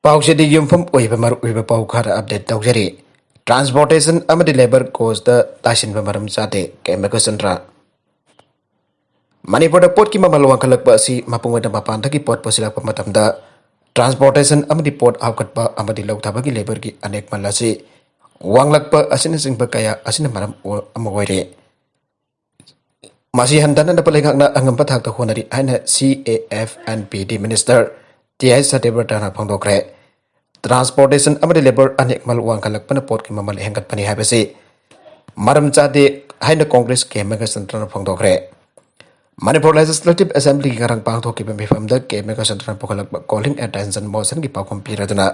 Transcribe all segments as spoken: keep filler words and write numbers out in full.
ꯄꯥꯎꯆꯦꯗꯤ ꯌꯨꯝꯐꯝ ꯑꯣꯏꯕ ꯃꯔꯨꯑꯣꯏꯕ ꯄꯥꯎ ꯈꯔ ꯑꯞꯗꯦꯠ ꯇꯧꯖꯔꯤ꯫ ꯇ꯭ꯔꯥꯟꯁꯄꯣꯔꯇꯦꯁꯟ ꯑꯃꯗꯤ ꯂꯦꯕꯔ ꯀꯣꯁꯇ ꯇꯥꯁꯤꯟꯕ ꯃꯔꯝ ꯆꯥꯗꯦ, ꯀꯦ ꯃꯦꯘꯆꯟꯗ꯭ꯔ꯫ ꯃꯅꯤꯄꯨꯔꯗ ꯄꯣꯠꯀꯤ ꯃꯃꯜ ꯋꯥꯡꯈꯠꯂꯛꯄ ꯑꯁꯤ ꯃꯄꯨꯡ ꯑꯣꯏꯅ ꯃꯄꯥꯟꯗꯒꯤ ꯄꯣꯠ ꯄꯨꯁꯤꯜꯂꯛꯄ ꯃꯇꯝꯗ ꯇ꯭ꯔꯥꯟꯁꯄꯣꯔꯇꯦꯁꯟ ꯑꯃꯗꯤ ꯄꯣꯠ ꯍꯥꯞꯀꯠꯄ ꯑꯃꯗꯤ ꯂꯧꯊꯕꯒꯤ ꯂꯦꯕꯔꯒꯤ ꯑꯅꯦꯛꯃꯜ ꯑꯁꯤ ꯋꯥꯡꯂꯛꯄ ꯑꯁꯤꯅꯆꯤꯡꯕ ꯀꯌꯥ ꯑꯁꯤꯅ ꯃꯔꯝ ꯑꯣ-, ꯑꯃ ꯑꯣꯏꯔꯦ꯫ ꯃꯁꯤ ꯍꯟꯊꯅꯅꯕ ꯂꯩꯉꯥꯛꯅ ꯑꯉꯝꯕ ꯊꯥꯛꯇ ꯍꯣꯠꯅꯔꯤ ꯍꯥꯏꯅ ꯁꯤ A F N P D minister T I ꯁꯇ꯭ꯌꯕ꯭ꯔꯇꯅ ꯐꯣꯡꯗꯣꯛꯈ꯭ꯔꯦ꯫ Transportation ꯑꯃꯗꯤ ꯂꯦꯕꯔ ꯑꯅꯦꯛꯃꯜ ꯋꯥꯡꯈꯠꯂꯛꯄꯅ ꯄꯣꯠꯀꯤ ꯃꯃꯜ ꯍꯦꯟꯒꯠꯄꯅꯤ ꯍꯥꯏꯕꯁꯤ ꯃꯔꯝ ꯆꯥꯗꯦ ꯍꯥꯏꯅ ꯀꯣꯡꯒ꯭ꯔꯦꯁ ꯀꯦ ꯃꯦꯘꯆꯟꯗ꯭ꯔꯅ ꯐꯣꯡꯗꯣꯛꯈ꯭ꯔꯦ꯫ ꯃꯅꯤꯄꯨꯔ ꯂꯦꯖꯤꯁꯂꯦꯇꯤꯚ ꯑꯦꯁꯦꯝꯕ꯭ꯂꯤꯒꯤ ꯉꯔꯥꯡ ꯄꯥꯡꯊꯣꯛꯈꯤꯕ ꯃꯤꯐꯝꯗ ꯀꯦ ꯃꯦꯘꯆꯟꯗ꯭ꯔꯅ ꯄꯨꯈꯠꯂꯛꯄ ꯀꯣꯂꯤꯡ ꯑꯦꯇꯦꯟꯁꯟ ꯃꯣꯁꯟꯒꯤ ꯄꯥꯎꯈꯨꯝ ꯄꯤꯔꯗꯨꯅ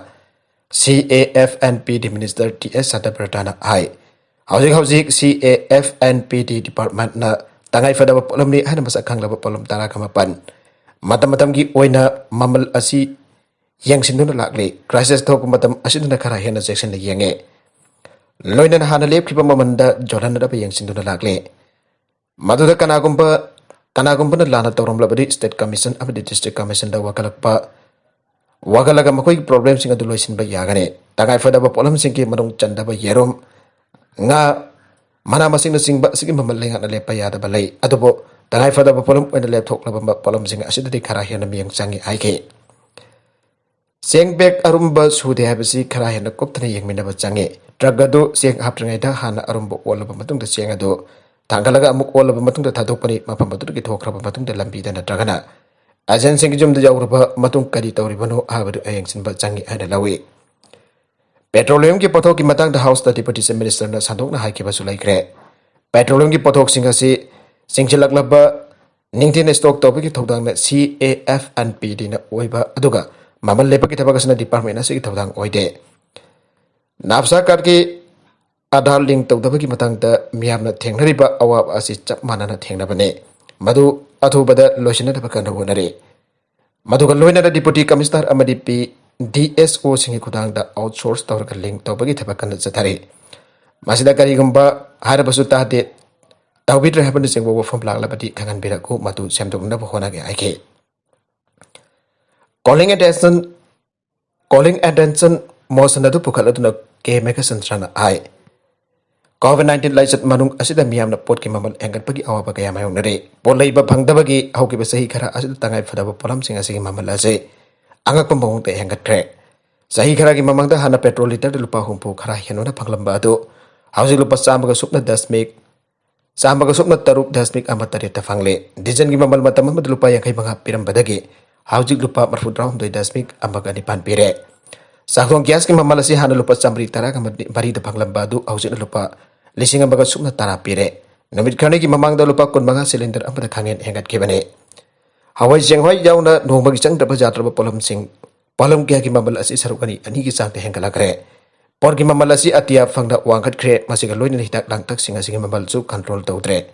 ꯁꯤ A F N P D minister T ꯑꯦꯁ ꯁꯇ꯭ꯌꯕ꯭ꯔꯇꯅ ꯍꯥꯏ, ꯍꯧꯖꯤꯛ ꯍꯧꯖꯤꯛ ꯁꯤ ꯑꯦ ꯑꯦꯐ ꯑꯦꯟ ꯄꯤ ꯗꯤ ꯗꯤꯄꯥꯔꯠꯃꯦꯟꯠꯅ ꯇꯉꯥꯏ ꯐꯗꯕ ꯄꯣꯠꯂꯝꯅꯤ ꯍꯥꯏꯅ ꯃꯁꯛ ꯈꯪꯂꯕ ꯄꯣꯠꯂꯝ ꯇꯔꯥꯒ ꯃꯥꯄꯟ ꯃꯇꯝ ꯃꯇꯝꯒꯤ ꯑꯣꯏꯅ ꯃꯃꯜ ꯑꯁꯤ ꯌꯦꯡꯁꯤꯟꯗꯨꯅ ꯂꯥꯛꯂꯤ꯫ ꯀ꯭ꯔꯥꯏꯁꯤꯁ ꯊꯣꯛꯄ ꯃꯇꯝ ꯑꯁꯤꯗꯅ ꯈꯔ ꯍꯦꯟꯅ ꯆꯦꯛꯁꯤꯟꯅ ꯌꯦꯡꯉꯦ꯫ ꯂꯣꯏꯅꯅ ꯍꯥꯟꯅ ꯂꯦꯞꯈꯤꯕ ꯃꯃꯜꯗ ꯌꯣꯜꯍꯟꯅꯕ ꯌꯦꯡꯁꯤꯟꯗꯨꯅ ꯂꯥꯛꯂꯤ꯫ ꯃꯗꯨꯗ ꯀꯅꯥꯒꯨꯝꯕ, ꯀꯅꯥꯒꯨꯝꯕꯅ ꯂꯥꯟꯅ ꯇꯧꯔꯝꯂꯕꯗꯤ ꯁ꯭ꯇꯦꯠ ꯀꯃꯤꯁꯟ ꯑꯃꯗꯤ ꯗꯤꯁꯇ꯭ꯔꯤꯛ ꯀꯃꯤꯁꯟꯗ ꯋꯥꯀꯠꯂꯛꯄ, ꯋꯥꯀꯠꯂꯒ ꯃꯈꯣꯏꯒꯤ ꯄ꯭ꯔꯣꯕ꯭ꯂꯦꯝꯁꯤꯡ ꯑꯗꯨ ꯂꯣꯏꯁꯤꯟꯕ ꯌꯥꯒꯅꯤ꯫ ꯇꯉꯥꯏ ꯐꯗꯕ ꯄꯣꯠꯂꯝꯁꯤꯡꯒꯤ ꯃꯅꯨꯡ ꯆꯟꯗꯕ ꯌꯦꯔꯨꯝ, ꯉꯥ, ꯃꯅꯥ ꯃꯁꯤꯡꯅꯆꯤꯡꯕ ꯑꯁꯤꯒꯤ ꯃꯃꯜ ꯂꯩꯉꯥꯛꯅ ꯂꯦꯞꯄ ꯌꯥꯗꯕ ꯂꯩ꯫ ꯑꯗꯨꯕꯨ ꯇꯉꯥꯏ ꯐꯗꯕ ꯄꯣꯠꯂꯝ ꯑꯣꯏꯅ ꯂꯦꯞꯊꯣꯛꯂꯕ ꯄꯣꯠꯂꯝꯁꯤꯡ ꯑꯁꯤꯗꯗꯤ ꯈꯔ ꯍꯦꯟꯅ ꯃꯤꯠꯌꯦꯡ ꯆꯪꯉꯤ ꯍꯥꯏꯈꯤ꯫ ꯆꯦꯡ ꯕꯦꯒ ꯑꯔꯨꯝꯕ ꯁꯨꯗꯦ ꯍꯥꯏꯕꯁꯤ ꯈꯔ ꯍꯦꯟꯅ ꯀꯨꯞꯊꯅ ꯌꯦꯡꯃꯤꯟꯅꯕ ꯆꯪꯉꯤ꯫ ꯇ꯭ꯔꯛ ꯑꯗꯨ ꯆꯦꯡ ꯍꯥꯞꯇ꯭ꯔꯤꯉꯩꯗ ꯍꯥꯟꯅ ꯑꯔꯨꯝꯕ ꯑꯣꯜꯂꯕ ꯃꯇꯨꯡꯗ ꯆꯦꯡ ꯑꯗꯨ ꯊꯥꯡꯒꯠꯂꯒ ꯑꯃꯨꯛ ꯑꯣꯜꯂꯕ ꯃꯇꯨꯡꯗ ꯊꯥꯗꯣꯛꯄꯅꯤ꯫ ꯃꯐꯝ ꯑꯗꯨꯗꯒꯤ ꯊꯣꯛꯈ꯭ꯔꯕ ꯃꯇꯨꯡꯗ ꯂꯝꯕꯤꯗ ꯅꯠꯇ꯭ꯔꯒꯅ ꯑꯦꯖꯦꯟꯁꯤꯡꯒꯤ ꯌꯨꯝꯗ ꯌꯧꯔꯕ ꯃꯇꯨꯡ ꯀꯔꯤ ꯇꯧꯔꯤꯕꯅꯣ ꯍꯥꯏꯕꯗꯨ ꯌꯦꯡꯁꯤꯟꯕ ꯆꯪꯉꯤ ꯍꯥꯏꯅ ꯂꯧꯏ꯫ ꯄꯦꯇ꯭ꯔꯣꯂꯤꯌꯝꯒꯤ ꯄꯣꯠꯊꯣꯛꯀꯤ ꯃꯇꯥꯡꯗ ꯍꯥꯎꯁꯇ ꯗꯤꯄꯨꯇꯤ ꯆꯤꯐ ꯃꯤꯅꯤꯁꯇꯔꯅ ꯁꯟꯗꯣꯛꯅ ꯍꯥꯏꯈꯤꯕꯁꯨ ꯂꯩꯈ꯭ꯔꯦ꯫ ꯄꯦꯇ꯭ꯔꯣꯂꯤꯌꯝꯒꯤ ꯄꯣꯠꯊꯣꯛꯁꯤꯡ ꯑꯁꯤ ꯆꯤꯡꯁꯤꯜꯂꯛꯂꯕ ꯅꯤꯡꯊꯤꯅ ꯁ꯭ꯇꯣꯛ ꯇꯧꯕꯒꯤ ꯊꯧꯗꯥꯡꯅ ꯁꯤ ꯑꯦ ꯑꯦꯐ ꯑꯦꯟ ꯄꯤ ꯗꯤꯅ ꯑꯣꯏꯕ, ꯑꯗꯨꯒ ꯃꯃꯜ ꯂꯦꯞꯄꯒꯤ ꯊꯕꯛ ꯑꯁꯤꯅ ꯗꯤꯄꯥꯔꯠꯃꯦꯟ ꯑꯁꯤꯒꯤ ꯊꯧꯗꯥꯡ ꯑꯣꯏꯗꯦ꯫ ꯅꯥꯞꯁꯥ ꯀꯥꯔꯗꯀꯤ ꯑꯥꯙꯥꯔ ꯂꯤꯡ ꯇꯧꯗꯕꯒꯤ ꯃꯇꯥꯡꯗ ꯃꯤꯌꯥꯝꯅ ꯊꯦꯡꯅꯔꯤꯕ ꯑꯋꯥꯕ ꯑꯁꯤ ꯆꯞ ꯃꯥꯟꯅꯅ ꯊꯦꯡꯅꯕꯅꯤ꯫ ꯃꯗꯨ ꯑꯊꯨꯕꯗ ꯂꯣꯏꯁꯤꯟꯅꯅꯕ ꯀꯟꯅ ꯍꯣꯠꯅꯔꯤ꯫ ꯃꯗꯨꯒ ꯂꯣꯏꯅꯅ ꯗꯤꯄꯨꯇꯤ ꯀꯃꯤꯁꯅꯔ ꯑꯃꯗꯤ ꯄꯤ ꯗꯤ ꯑꯦꯁ ꯑꯣꯁꯤꯡꯒꯤ ꯈꯨꯠꯊꯥꯡꯗ ꯑꯥꯎꯠꯁꯣꯔꯁ ꯇꯧꯔꯒ ꯂꯤꯡ ꯇꯧꯕꯒꯤ ꯊꯕꯛ ꯀꯟꯅ ꯆꯠꯊꯔꯤ꯫ ꯃꯁꯤꯗ ꯀꯔꯤꯒꯨꯝꯕ ꯍꯥꯏꯔꯕꯁꯨ ꯇꯥꯗꯦ, ꯇꯧꯕꯤꯗ꯭ꯔꯦ ꯍꯥꯏꯕꯅꯆꯤꯡꯕ ꯋꯥꯐꯝ ꯂꯥꯛꯂꯕꯗꯤ ꯈꯪꯍꯟꯕꯤꯔꯛꯎ, ꯃꯗꯨ ꯁꯦꯝꯗꯣꯛꯅꯕ ꯍꯣꯠꯅꯒꯦ ꯍꯥꯏꯈꯤ꯫ Calling attention, Polling attention motion ꯑꯗꯨ ꯄꯨꯈꯠꯂꯗꯨꯅ ꯀꯦ ꯃꯦꯘꯆꯟꯗ꯭ꯔꯅ ꯍꯥꯏ꯫ COVID nineteen ꯂꯥꯏꯆꯠ ꯃꯅꯨꯡ ꯑꯁꯤꯗ ꯃꯤꯌꯥꯝꯅ ꯄꯣꯠꯀꯤ ꯃꯃꯜ ꯍꯦꯟꯒꯠꯄꯒꯤ ꯑꯋꯥꯕ ꯀꯌꯥ ꯃꯥꯌꯣꯛꯅꯔꯤ꯫ ꯄꯣꯠ ꯂꯩꯕ ꯐꯪꯗꯕꯒꯤ ꯍꯧꯈꯤꯕ ꯆꯍꯤ ꯈꯔ ꯑꯁꯤꯗ ꯇꯉꯥꯏ ꯐꯗꯕ ꯄꯣꯠꯂꯝꯁꯤꯡ ꯑꯁꯤꯒꯤ ꯃꯃꯜ ꯑꯁꯤ ꯑꯉꯛꯄ ꯃꯑꯣꯡꯗ ꯍꯦꯟꯒꯠꯈ꯭ꯔꯦ꯫ ꯆꯍꯤ ꯈꯔꯒꯤ ꯃꯃꯥꯡꯗ ꯍꯥꯟꯅ ꯄꯦꯇ꯭ꯔꯣꯜ ꯂꯤꯇꯔꯗ ꯂꯨꯄꯥ ꯍꯨꯝꯐꯨ ꯈꯔ ꯍꯦꯟꯅ ꯐꯪꯂꯝꯕ ꯑꯗꯨ ꯍꯧꯖꯤꯛ ꯂꯨꯄꯥ ꯆꯥꯝꯃꯒ ꯁꯨꯞꯅ ꯗꯁꯃꯤꯛ ꯆꯥꯝꯃꯒ ꯁꯨꯞꯅ ꯇꯔꯨꯛ ꯗꯁꯃꯤꯛ ꯑꯃ ꯇꯔꯦꯠꯇ ꯐꯪꯂꯦ꯫ ꯗꯤꯖꯜꯒꯤ ꯃꯃꯜ ꯃꯇꯝ ꯑꯃꯗ ꯂꯨꯄꯥ ꯌꯥꯡꯈꯩ ꯃꯉꯥ ꯄꯤꯔꯝꯕꯗꯒꯤ ꯍꯧꯖꯤꯛ ꯂꯨꯄꯥ ꯃꯔꯤꯐꯨ ꯇꯔꯥꯍꯨꯝꯗꯣꯏ ꯗꯁꯃꯤꯛ ꯑꯃꯒ ꯅꯤꯄꯥꯟ ꯄꯤꯔꯦ꯫ ꯆꯥꯛꯊꯣꯡ ꯒ꯭ꯌꯥꯁꯀꯤ ꯃꯃꯜ ꯑꯁꯤ ꯍꯥꯟꯅ ꯂꯨꯄꯥ ꯆꯥꯝꯃꯔꯤ ꯇꯔꯥꯒ ꯃꯔꯤꯗ ꯐꯪꯂꯝꯕ ꯑꯗꯨ ꯍꯧꯖꯤꯛꯅ ꯂꯨꯄꯥ ꯂꯤꯁꯤꯡ ꯑꯃꯒ ꯁꯨꯞꯅ ꯇꯔꯥ ꯄꯤꯔꯦ꯫ ꯅꯨꯃꯤꯠ ꯈꯔꯅꯤꯒꯤ ꯃꯃꯥꯡꯗ ꯂꯨꯄꯥ ꯀꯨꯟꯃꯉꯥ ꯁꯤꯂꯤꯟꯗꯔ ꯑꯃꯗ ꯈꯪꯍꯦꯟ ꯍꯦꯟꯒꯠꯈꯤꯕꯅꯤ꯫ ꯍꯋꯥꯏ ꯆꯦꯡꯋꯥꯏ ꯌꯥꯎꯅ ꯅꯣꯡꯃꯒꯤ ꯆꯪꯗ꯭ꯔꯕ ꯌꯥꯗ꯭ꯔꯕ ꯄꯣꯠꯂꯝꯁꯤꯡ, ꯄꯣꯠꯂꯝ ꯀꯌꯥꯒꯤ ꯃꯃꯜ ꯑꯁꯤ ꯁꯔꯨꯛ ꯑꯅꯤ, ꯑꯅꯤꯒꯤ ꯆꯥꯡꯗ ꯍꯦꯟꯒꯠꯂꯛꯈ꯭ꯔꯦ꯫ ꯄꯣꯠꯀꯤ ꯃꯃꯜ ꯑꯁꯤ ꯑꯇꯤꯌꯥ ꯐꯪꯅ ꯋꯥꯡꯈꯠꯈ꯭ꯔꯦ꯫ ꯃꯁꯤꯒ ꯂꯣꯏꯅꯅ ꯍꯤꯗꯥꯛ ꯂꯥꯡꯊꯛꯁꯤꯡ ꯑꯁꯤꯒꯤ ꯃꯃꯜꯁꯨ ꯀꯟꯇ꯭ꯔꯣꯜ ꯇꯧꯗ꯭ꯔꯦ꯫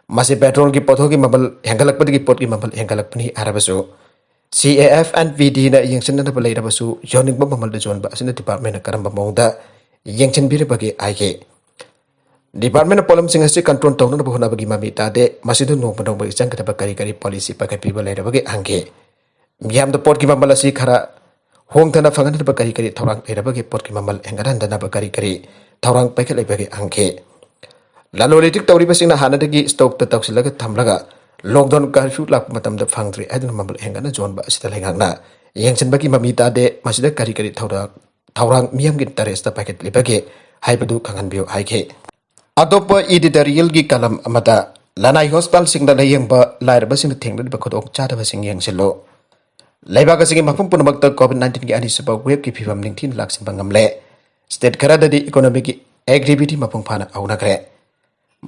ꯃꯁꯤ ꯄꯦꯇ꯭ꯔꯣꯜꯒꯤ ꯄꯣꯠꯊꯣꯛꯀꯤ ꯃꯃꯜ ꯍꯦꯟꯒꯠꯂꯛꯄꯗꯒꯤ ꯄꯣꯠꯀꯤ ꯃꯃꯜ ꯍꯦꯟꯒꯠꯂꯛꯄꯅꯤ ꯍꯥꯏꯔꯕꯁꯨ, ꯁꯤ ꯑꯦ ꯑꯦꯐ ꯑꯦꯟ ꯄꯤ ꯗꯤꯅ ꯌꯦꯡꯁꯤꯟꯅꯕ ꯂꯩꯔꯕꯁꯨ, ꯌꯣꯟꯅꯤꯡꯕ ꯃꯃꯜꯗ ꯌꯣꯟꯕ ꯑꯁꯤꯅ ꯗꯤꯄꯥꯔꯠꯃꯦꯟꯅ ꯀꯔꯝꯕ ꯃꯑꯣꯡꯗ ꯌꯦꯡꯁꯤꯟꯕꯤꯔꯤꯕꯒꯦ ꯍꯥꯏꯒꯦ? ꯗꯤꯄꯥꯔꯠꯃꯦꯟꯅ ꯄꯣꯠꯂꯝꯁꯤꯡ ꯑꯁꯤ ꯀꯟꯇ꯭ꯔꯣꯜ ꯇꯧꯅꯅꯕ ꯍꯣꯠꯅꯕꯒꯤ ꯃꯃꯤ ꯇꯥꯗꯦ꯫ ꯃꯁꯤꯗ ꯅꯣꯡꯃ ꯅꯣꯡꯃꯒꯤ ꯆꯪꯒꯗꯕ ꯀꯔꯤ ꯀꯔꯤ ꯄꯣꯂꯤꯁꯤ ꯄꯥꯏꯈꯠꯄꯤꯕ ꯂꯩꯔꯕꯒꯦ ꯍꯪꯈꯤ꯫ ꯃꯤꯌꯥꯝꯗ ꯄꯣꯠꯀꯤ ꯃꯃꯜ ꯑꯁꯤ ꯈꯔ ꯍꯣꯡꯊꯅ ꯐꯪꯍꯟꯅꯕ ꯀꯔꯤ ꯀꯔꯤ ꯊꯧꯔꯥꯡ ꯂꯩꯔꯕꯒꯦ? ꯄꯣꯠꯀꯤ ꯃꯃꯜ ꯍꯦꯟꯒꯠꯍꯟꯗꯅꯕ ꯀꯔꯤ ꯀꯔꯤ ꯊꯧꯔꯥꯡ ꯄꯥꯏꯈꯠꯂꯤꯕꯒꯦ ꯍꯪꯈꯤ꯫ ꯂꯂꯣꯟ ꯏꯇꯤꯛ ꯇꯧꯔꯤꯕꯁꯤꯡꯅ ꯍꯥꯟꯅꯗꯒꯤ ꯁ꯭ꯇꯣꯛꯇ ꯇꯧꯁꯤꯜꯂꯒ ꯊꯝꯂꯒ ꯂꯣꯛꯗꯥꯎꯟ ꯀꯔꯐ꯭ꯌꯨ ꯂꯥꯛꯄ ꯃꯇꯝꯗ ꯐꯪꯗ꯭ꯔꯦ ꯍꯥꯏꯗꯨꯅ ꯃꯃꯜ ꯍꯦꯟꯒꯠꯅ ꯌꯣꯟꯕ ꯑꯁꯤꯗ ꯂꯩꯉꯥꯛꯅ ꯌꯦꯡꯁꯤꯟꯕꯒꯤ ꯃꯃꯤ ꯇꯥꯗꯦ꯫ ꯃꯁꯤꯗ ꯀꯔꯤ ꯀꯔꯤ ꯊꯧꯔꯥꯡ, ꯊꯧꯔꯥꯡ ꯃꯤꯌꯥꯝꯒꯤ ꯏꯟꯇꯔꯦꯁꯇ ꯄꯥꯏꯈꯠꯂꯤꯕꯒꯦ ꯍꯥꯏꯕꯗꯨ ꯈꯪꯍꯟꯕꯤꯌꯨ ꯍꯥꯏꯈꯤ꯫ ꯑꯇꯣꯞꯄ ꯏꯗꯤꯇꯣꯔꯤꯌꯦꯜꯒꯤ ꯀꯂꯝ ꯑꯃꯗ, ꯂꯅꯥꯏ ꯍꯣꯁꯄꯤꯇꯥꯜꯁꯤꯡꯗ ꯂꯥꯌꯦꯡꯕ ꯂꯥꯏꯔꯕꯁꯤꯡꯅ ꯊꯦꯡꯅꯔꯤꯕ ꯈꯨꯗꯣꯡꯆꯥꯗꯕꯁꯤꯡ ꯌꯦꯡꯁꯤꯜꯂꯨ꯫ ꯂꯩꯕꯥꯛ ꯑꯁꯤꯒꯤ ꯃꯐꯝ ꯄꯨꯝꯅꯃꯛꯇ ꯀꯣꯚꯤꯗ ꯅꯥꯏꯟꯇꯤꯟꯒꯤ ꯑꯅꯤꯁꯨꯕ ꯋꯦꯕꯀꯤ ꯐꯤꯕꯝ ꯅꯤꯡꯊꯤꯅ ꯂꯥꯛꯁꯤꯟꯕ ꯉꯝꯂꯦ꯫ ꯁ꯭ꯇꯦꯠ ꯈꯔꯗꯗꯤ ꯏꯀꯣꯅꯣꯃꯤꯛꯀꯤ ꯑꯦꯛꯇꯤꯚꯤꯇꯤ ꯃꯄꯨꯡ ꯐꯥꯅ ꯍꯧꯅꯈ꯭ꯔꯦ꯫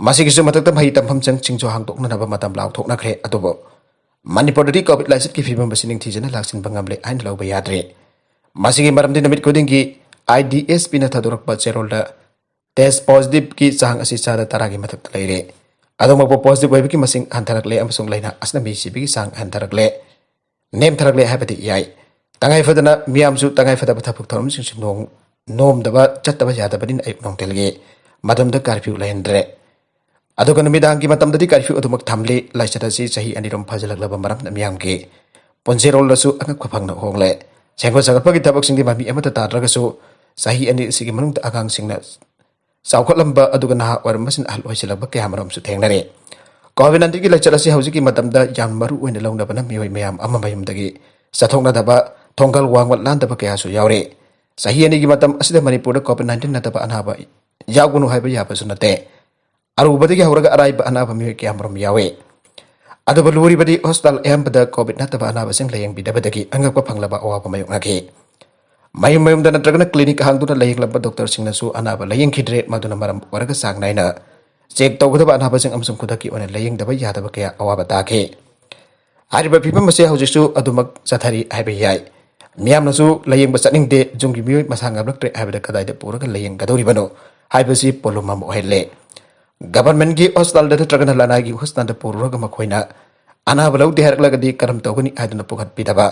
ꯃꯁꯤꯒꯤꯁꯨ ꯃꯊꯛꯇ ꯃꯍꯩ ꯇꯝꯐꯝꯁꯤꯡꯁꯤꯡꯁꯨ ꯍꯥꯡꯗꯣꯛꯅꯅꯕ ꯃꯇꯝ ꯂꯥꯎꯊꯣꯛꯅꯈ꯭ꯔꯦ꯫ ꯑꯗꯨꯕꯨ ꯃꯅꯤꯄꯨꯔꯗꯗꯤ ꯀꯣꯚꯤꯗ ꯂꯥꯏꯆꯠꯀꯤ ꯐꯤꯕꯝ ꯑꯁꯤ ꯅꯤꯡꯊꯤꯖꯅ ꯂꯥꯛꯁꯤꯟꯕ ꯉꯝꯂꯦ ꯍꯥꯏꯅ ꯂꯧꯕ ꯌꯥꯗ꯭ꯔꯤ꯫ ꯃꯁꯤꯒꯤ ꯃꯔꯝꯗꯤ ꯅꯨꯃꯤꯠ ꯈꯨꯗꯤꯡꯒꯤ ꯑꯥꯏ ꯗꯤ ꯑꯦꯁ ꯄꯤꯅ ꯊꯥꯗꯣꯔꯛꯄ ꯆꯦꯔꯣꯜꯗ ꯇꯦꯁ ꯄꯣꯖꯤꯇꯤꯚꯀꯤ ꯆꯥꯡ ꯑꯁꯤ ꯆꯥꯗ ꯇꯔꯥꯒꯤ ꯃꯊꯛꯇ ꯂꯩꯔꯦ꯫ ꯑꯗꯨꯃꯛꯄꯨ ꯄꯣꯖꯤꯇꯤꯚ ꯑꯣꯏꯕꯒꯤ ꯃꯁꯤꯡ ꯍꯟꯊꯔꯛꯂꯦ ꯑꯃꯁꯨꯡ ꯂꯥꯏꯅꯥ ꯑꯁꯤꯅ ꯃꯤ ꯁꯤꯕꯒꯤ ꯆꯥꯡ ꯍꯟꯊꯔꯛꯂꯦ, ꯅꯦꯝꯊꯔꯛꯂꯦ ꯍꯥꯏꯕꯗꯤ ꯌꯥꯏ꯫ ꯇꯉꯥꯏ ꯐꯗꯅ ꯃꯤꯌꯥꯝꯁꯨ ꯇꯉꯥꯏ ꯐꯗꯕ ꯊꯕꯛ ꯊꯧꯔꯝꯁꯤꯡꯁꯨ ꯅꯣꯡ-, ꯅꯣꯝꯗꯕ ꯆꯠꯇꯕ ꯌꯥꯗꯕꯅꯤꯅ ꯑꯌꯨꯛ ꯅꯨꯡꯊꯤꯜꯒꯤ ꯃꯇꯝꯗ ꯀꯥꯔꯐ꯭ꯌꯨ ꯂꯩꯍꯟꯗ꯭ꯔꯦ꯫ ꯑꯗꯨꯒ ꯅꯨꯃꯤꯗꯥꯡꯒꯤ ꯃꯇꯝꯗꯗꯤ ꯀꯥꯔꯐ꯭ꯌꯨ ꯑꯗꯨꯃꯛ ꯊꯝꯂꯤ꯫ ꯂꯥꯏꯆꯠ ꯑꯁꯤ ꯆꯍꯤ ꯑꯅꯤꯔꯣꯝ ꯐꯥꯖꯤꯜꯂꯛꯂꯕ ꯃꯔꯝꯅ ꯃꯤꯌꯥꯝꯒꯤ ꯄꯨꯟꯁꯤꯔꯣꯜꯗꯁꯨ ꯑꯉꯛꯄ ꯐꯪꯅ ꯍꯣꯡꯂꯦ꯫ ꯁꯦꯝꯒꯠ ꯁꯥꯒꯠꯄꯒꯤ ꯊꯕꯛꯁꯤꯡꯗꯤ ꯃꯃꯤ ꯑꯃꯠꯇ ꯇꯥꯗ꯭ꯔꯒꯁꯨ, ꯆꯍꯤ ꯑꯅꯤ ꯑꯁꯤꯒꯤ ꯃꯅꯨꯡꯗ ꯑꯉꯥꯡꯁꯤꯡꯅ ꯆꯥꯎꯈꯠꯂꯝꯕ ꯑꯗꯨꯒ ꯅꯍꯥ ꯑꯣꯏꯔꯝꯕꯁꯤꯡꯅ ꯑꯍꯜ ꯑꯣꯏꯁꯤꯜꯂꯛꯄ ꯀꯌꯥ ꯃꯔꯨꯝꯁꯨ ꯊꯦꯡꯅꯔꯦ꯫ COVID nineteen ꯒꯤ ꯂꯩꯆꯠ ꯑꯁꯤ ꯍꯧꯖꯤꯛꯀꯤ ꯃꯇꯝꯗ ꯌꯥꯝ ꯃꯔꯨ ꯑꯣꯏꯅ ꯂꯧꯅꯕꯅ ꯃꯤꯑꯣꯏ ꯃꯌꯥꯝ ꯑꯃ ꯃꯌꯨꯝꯗꯒꯤ ꯆꯠꯊꯣꯛꯅꯗꯕ, ꯊꯣꯡꯒꯜ ꯋꯥꯡꯃ ꯂꯥꯟꯗꯕ ꯀꯌꯥꯁꯨ ꯌꯥꯎꯔꯦ꯫ ꯆꯍꯤ ꯑꯅꯤꯒꯤ ꯃꯇꯝ ꯑꯁꯤꯗ ꯃꯅꯤꯄꯨꯔꯗ COVID nineteen ꯅꯠꯇꯕ ꯑꯅꯥꯕ ꯌꯥꯎꯒꯅꯨ ꯍꯥꯏꯕ ꯌꯥꯕꯁꯨ ꯅꯠꯇꯦ꯫ ꯑꯔꯨꯕꯗꯒꯤ ꯍꯧꯔꯒ ꯑꯔꯥꯏꯕ ꯑꯅꯥꯕ ꯃꯤꯑꯣꯏ ꯀꯌꯥ ꯃꯔꯨꯝ ꯌꯥꯎꯏ꯫ ꯑꯗꯨꯕꯨ ꯂꯨꯔꯤꯕꯗꯤ ꯍꯣꯁꯄꯤꯇꯥꯜ ꯑꯌꯥꯝꯕꯗ COVID ꯅꯠꯇꯕ ꯑꯅꯥꯕꯁꯤꯡ ꯂꯥꯌꯦꯡꯕꯤꯗꯕꯗꯒꯤ ꯑꯉꯛꯄ ꯐꯪꯂꯕ ꯑꯋꯥꯕ ꯃꯥꯌꯣꯛꯅꯈꯤ꯫ ꯃꯌꯨꯝ ꯃꯌꯨꯝꯗ ꯅꯠꯇ꯭ꯔꯒꯅ ꯀ꯭ꯂꯤꯅꯤꯛ ꯍꯥꯡꯗꯨꯅ ꯂꯥꯌꯦꯡꯂꯝꯕ ꯗꯣꯛꯇꯔꯁꯤꯡꯅꯁꯨ ꯑꯅꯥꯕ ꯂꯥꯌꯦꯡꯈꯤꯗ꯭ꯔꯦ꯫ ꯃꯗꯨꯅ ꯃꯔꯝ ꯑꯣꯏꯔꯒ ꯆꯥꯡ ꯅꯥꯏꯅ ꯆꯦꯛ ꯇꯧꯒꯗꯕ ꯑꯅꯥꯕꯁꯤꯡ ꯑꯃꯁꯨꯡ ꯈꯨꯗꯛꯀꯤ ꯑꯣꯏꯅ ꯂꯥꯌꯦꯡꯗꯕ ꯌꯥꯗꯕ ꯀꯌꯥ ꯑꯋꯥꯕ ꯇꯥꯈꯤ꯫ ꯍꯥꯏꯔꯤꯕ ꯐꯤꯕꯝ ꯑꯁꯤ ꯍꯧꯖꯤꯛꯁꯨ ꯑꯗꯨꯃꯛ ꯆꯠꯊꯔꯤ ꯍꯥꯏꯕ ꯌꯥꯏ꯫ ꯃꯤꯌꯥꯝꯅꯁꯨ ꯂꯥꯌꯦꯡꯕ ꯆꯠꯅꯤꯡꯗꯦ, ꯌꯨꯝꯒꯤ ꯃꯤꯑꯣꯏ ꯃꯁꯥ ꯉꯝꯂꯛꯇ꯭ꯔꯦ ꯍꯥꯏꯕꯗ ꯀꯗꯥꯏꯗ ꯄꯨꯔꯒ ꯂꯥꯌꯦꯡꯒꯗꯧꯔꯤꯕꯅꯣ ꯍꯥꯏꯕꯁꯤ ꯄꯣꯠꯂꯨꯝ ꯑꯃ ꯑꯣꯏꯍꯜꯂꯦ꯫ ꯒꯚꯔꯟꯃꯦꯟꯠꯀꯤ ꯍꯣꯁꯄꯤꯇꯥꯜꯗ ꯅꯠꯇ꯭ꯔꯒꯅ ꯂꯅꯥꯏꯒꯤ ꯍꯣꯁꯄꯤꯇꯥꯜꯗ ꯄꯨꯔꯨꯔꯒ ꯃꯈꯣꯏꯅ ꯑꯅꯥꯕ ꯂꯧꯗꯦ ꯍꯥꯏꯔꯛꯂꯒꯗꯤ ꯀꯔꯝ ꯇꯧꯒꯅꯤ ꯍꯥꯏꯗꯨꯅ ꯄꯨꯈꯠꯄꯤꯗꯕ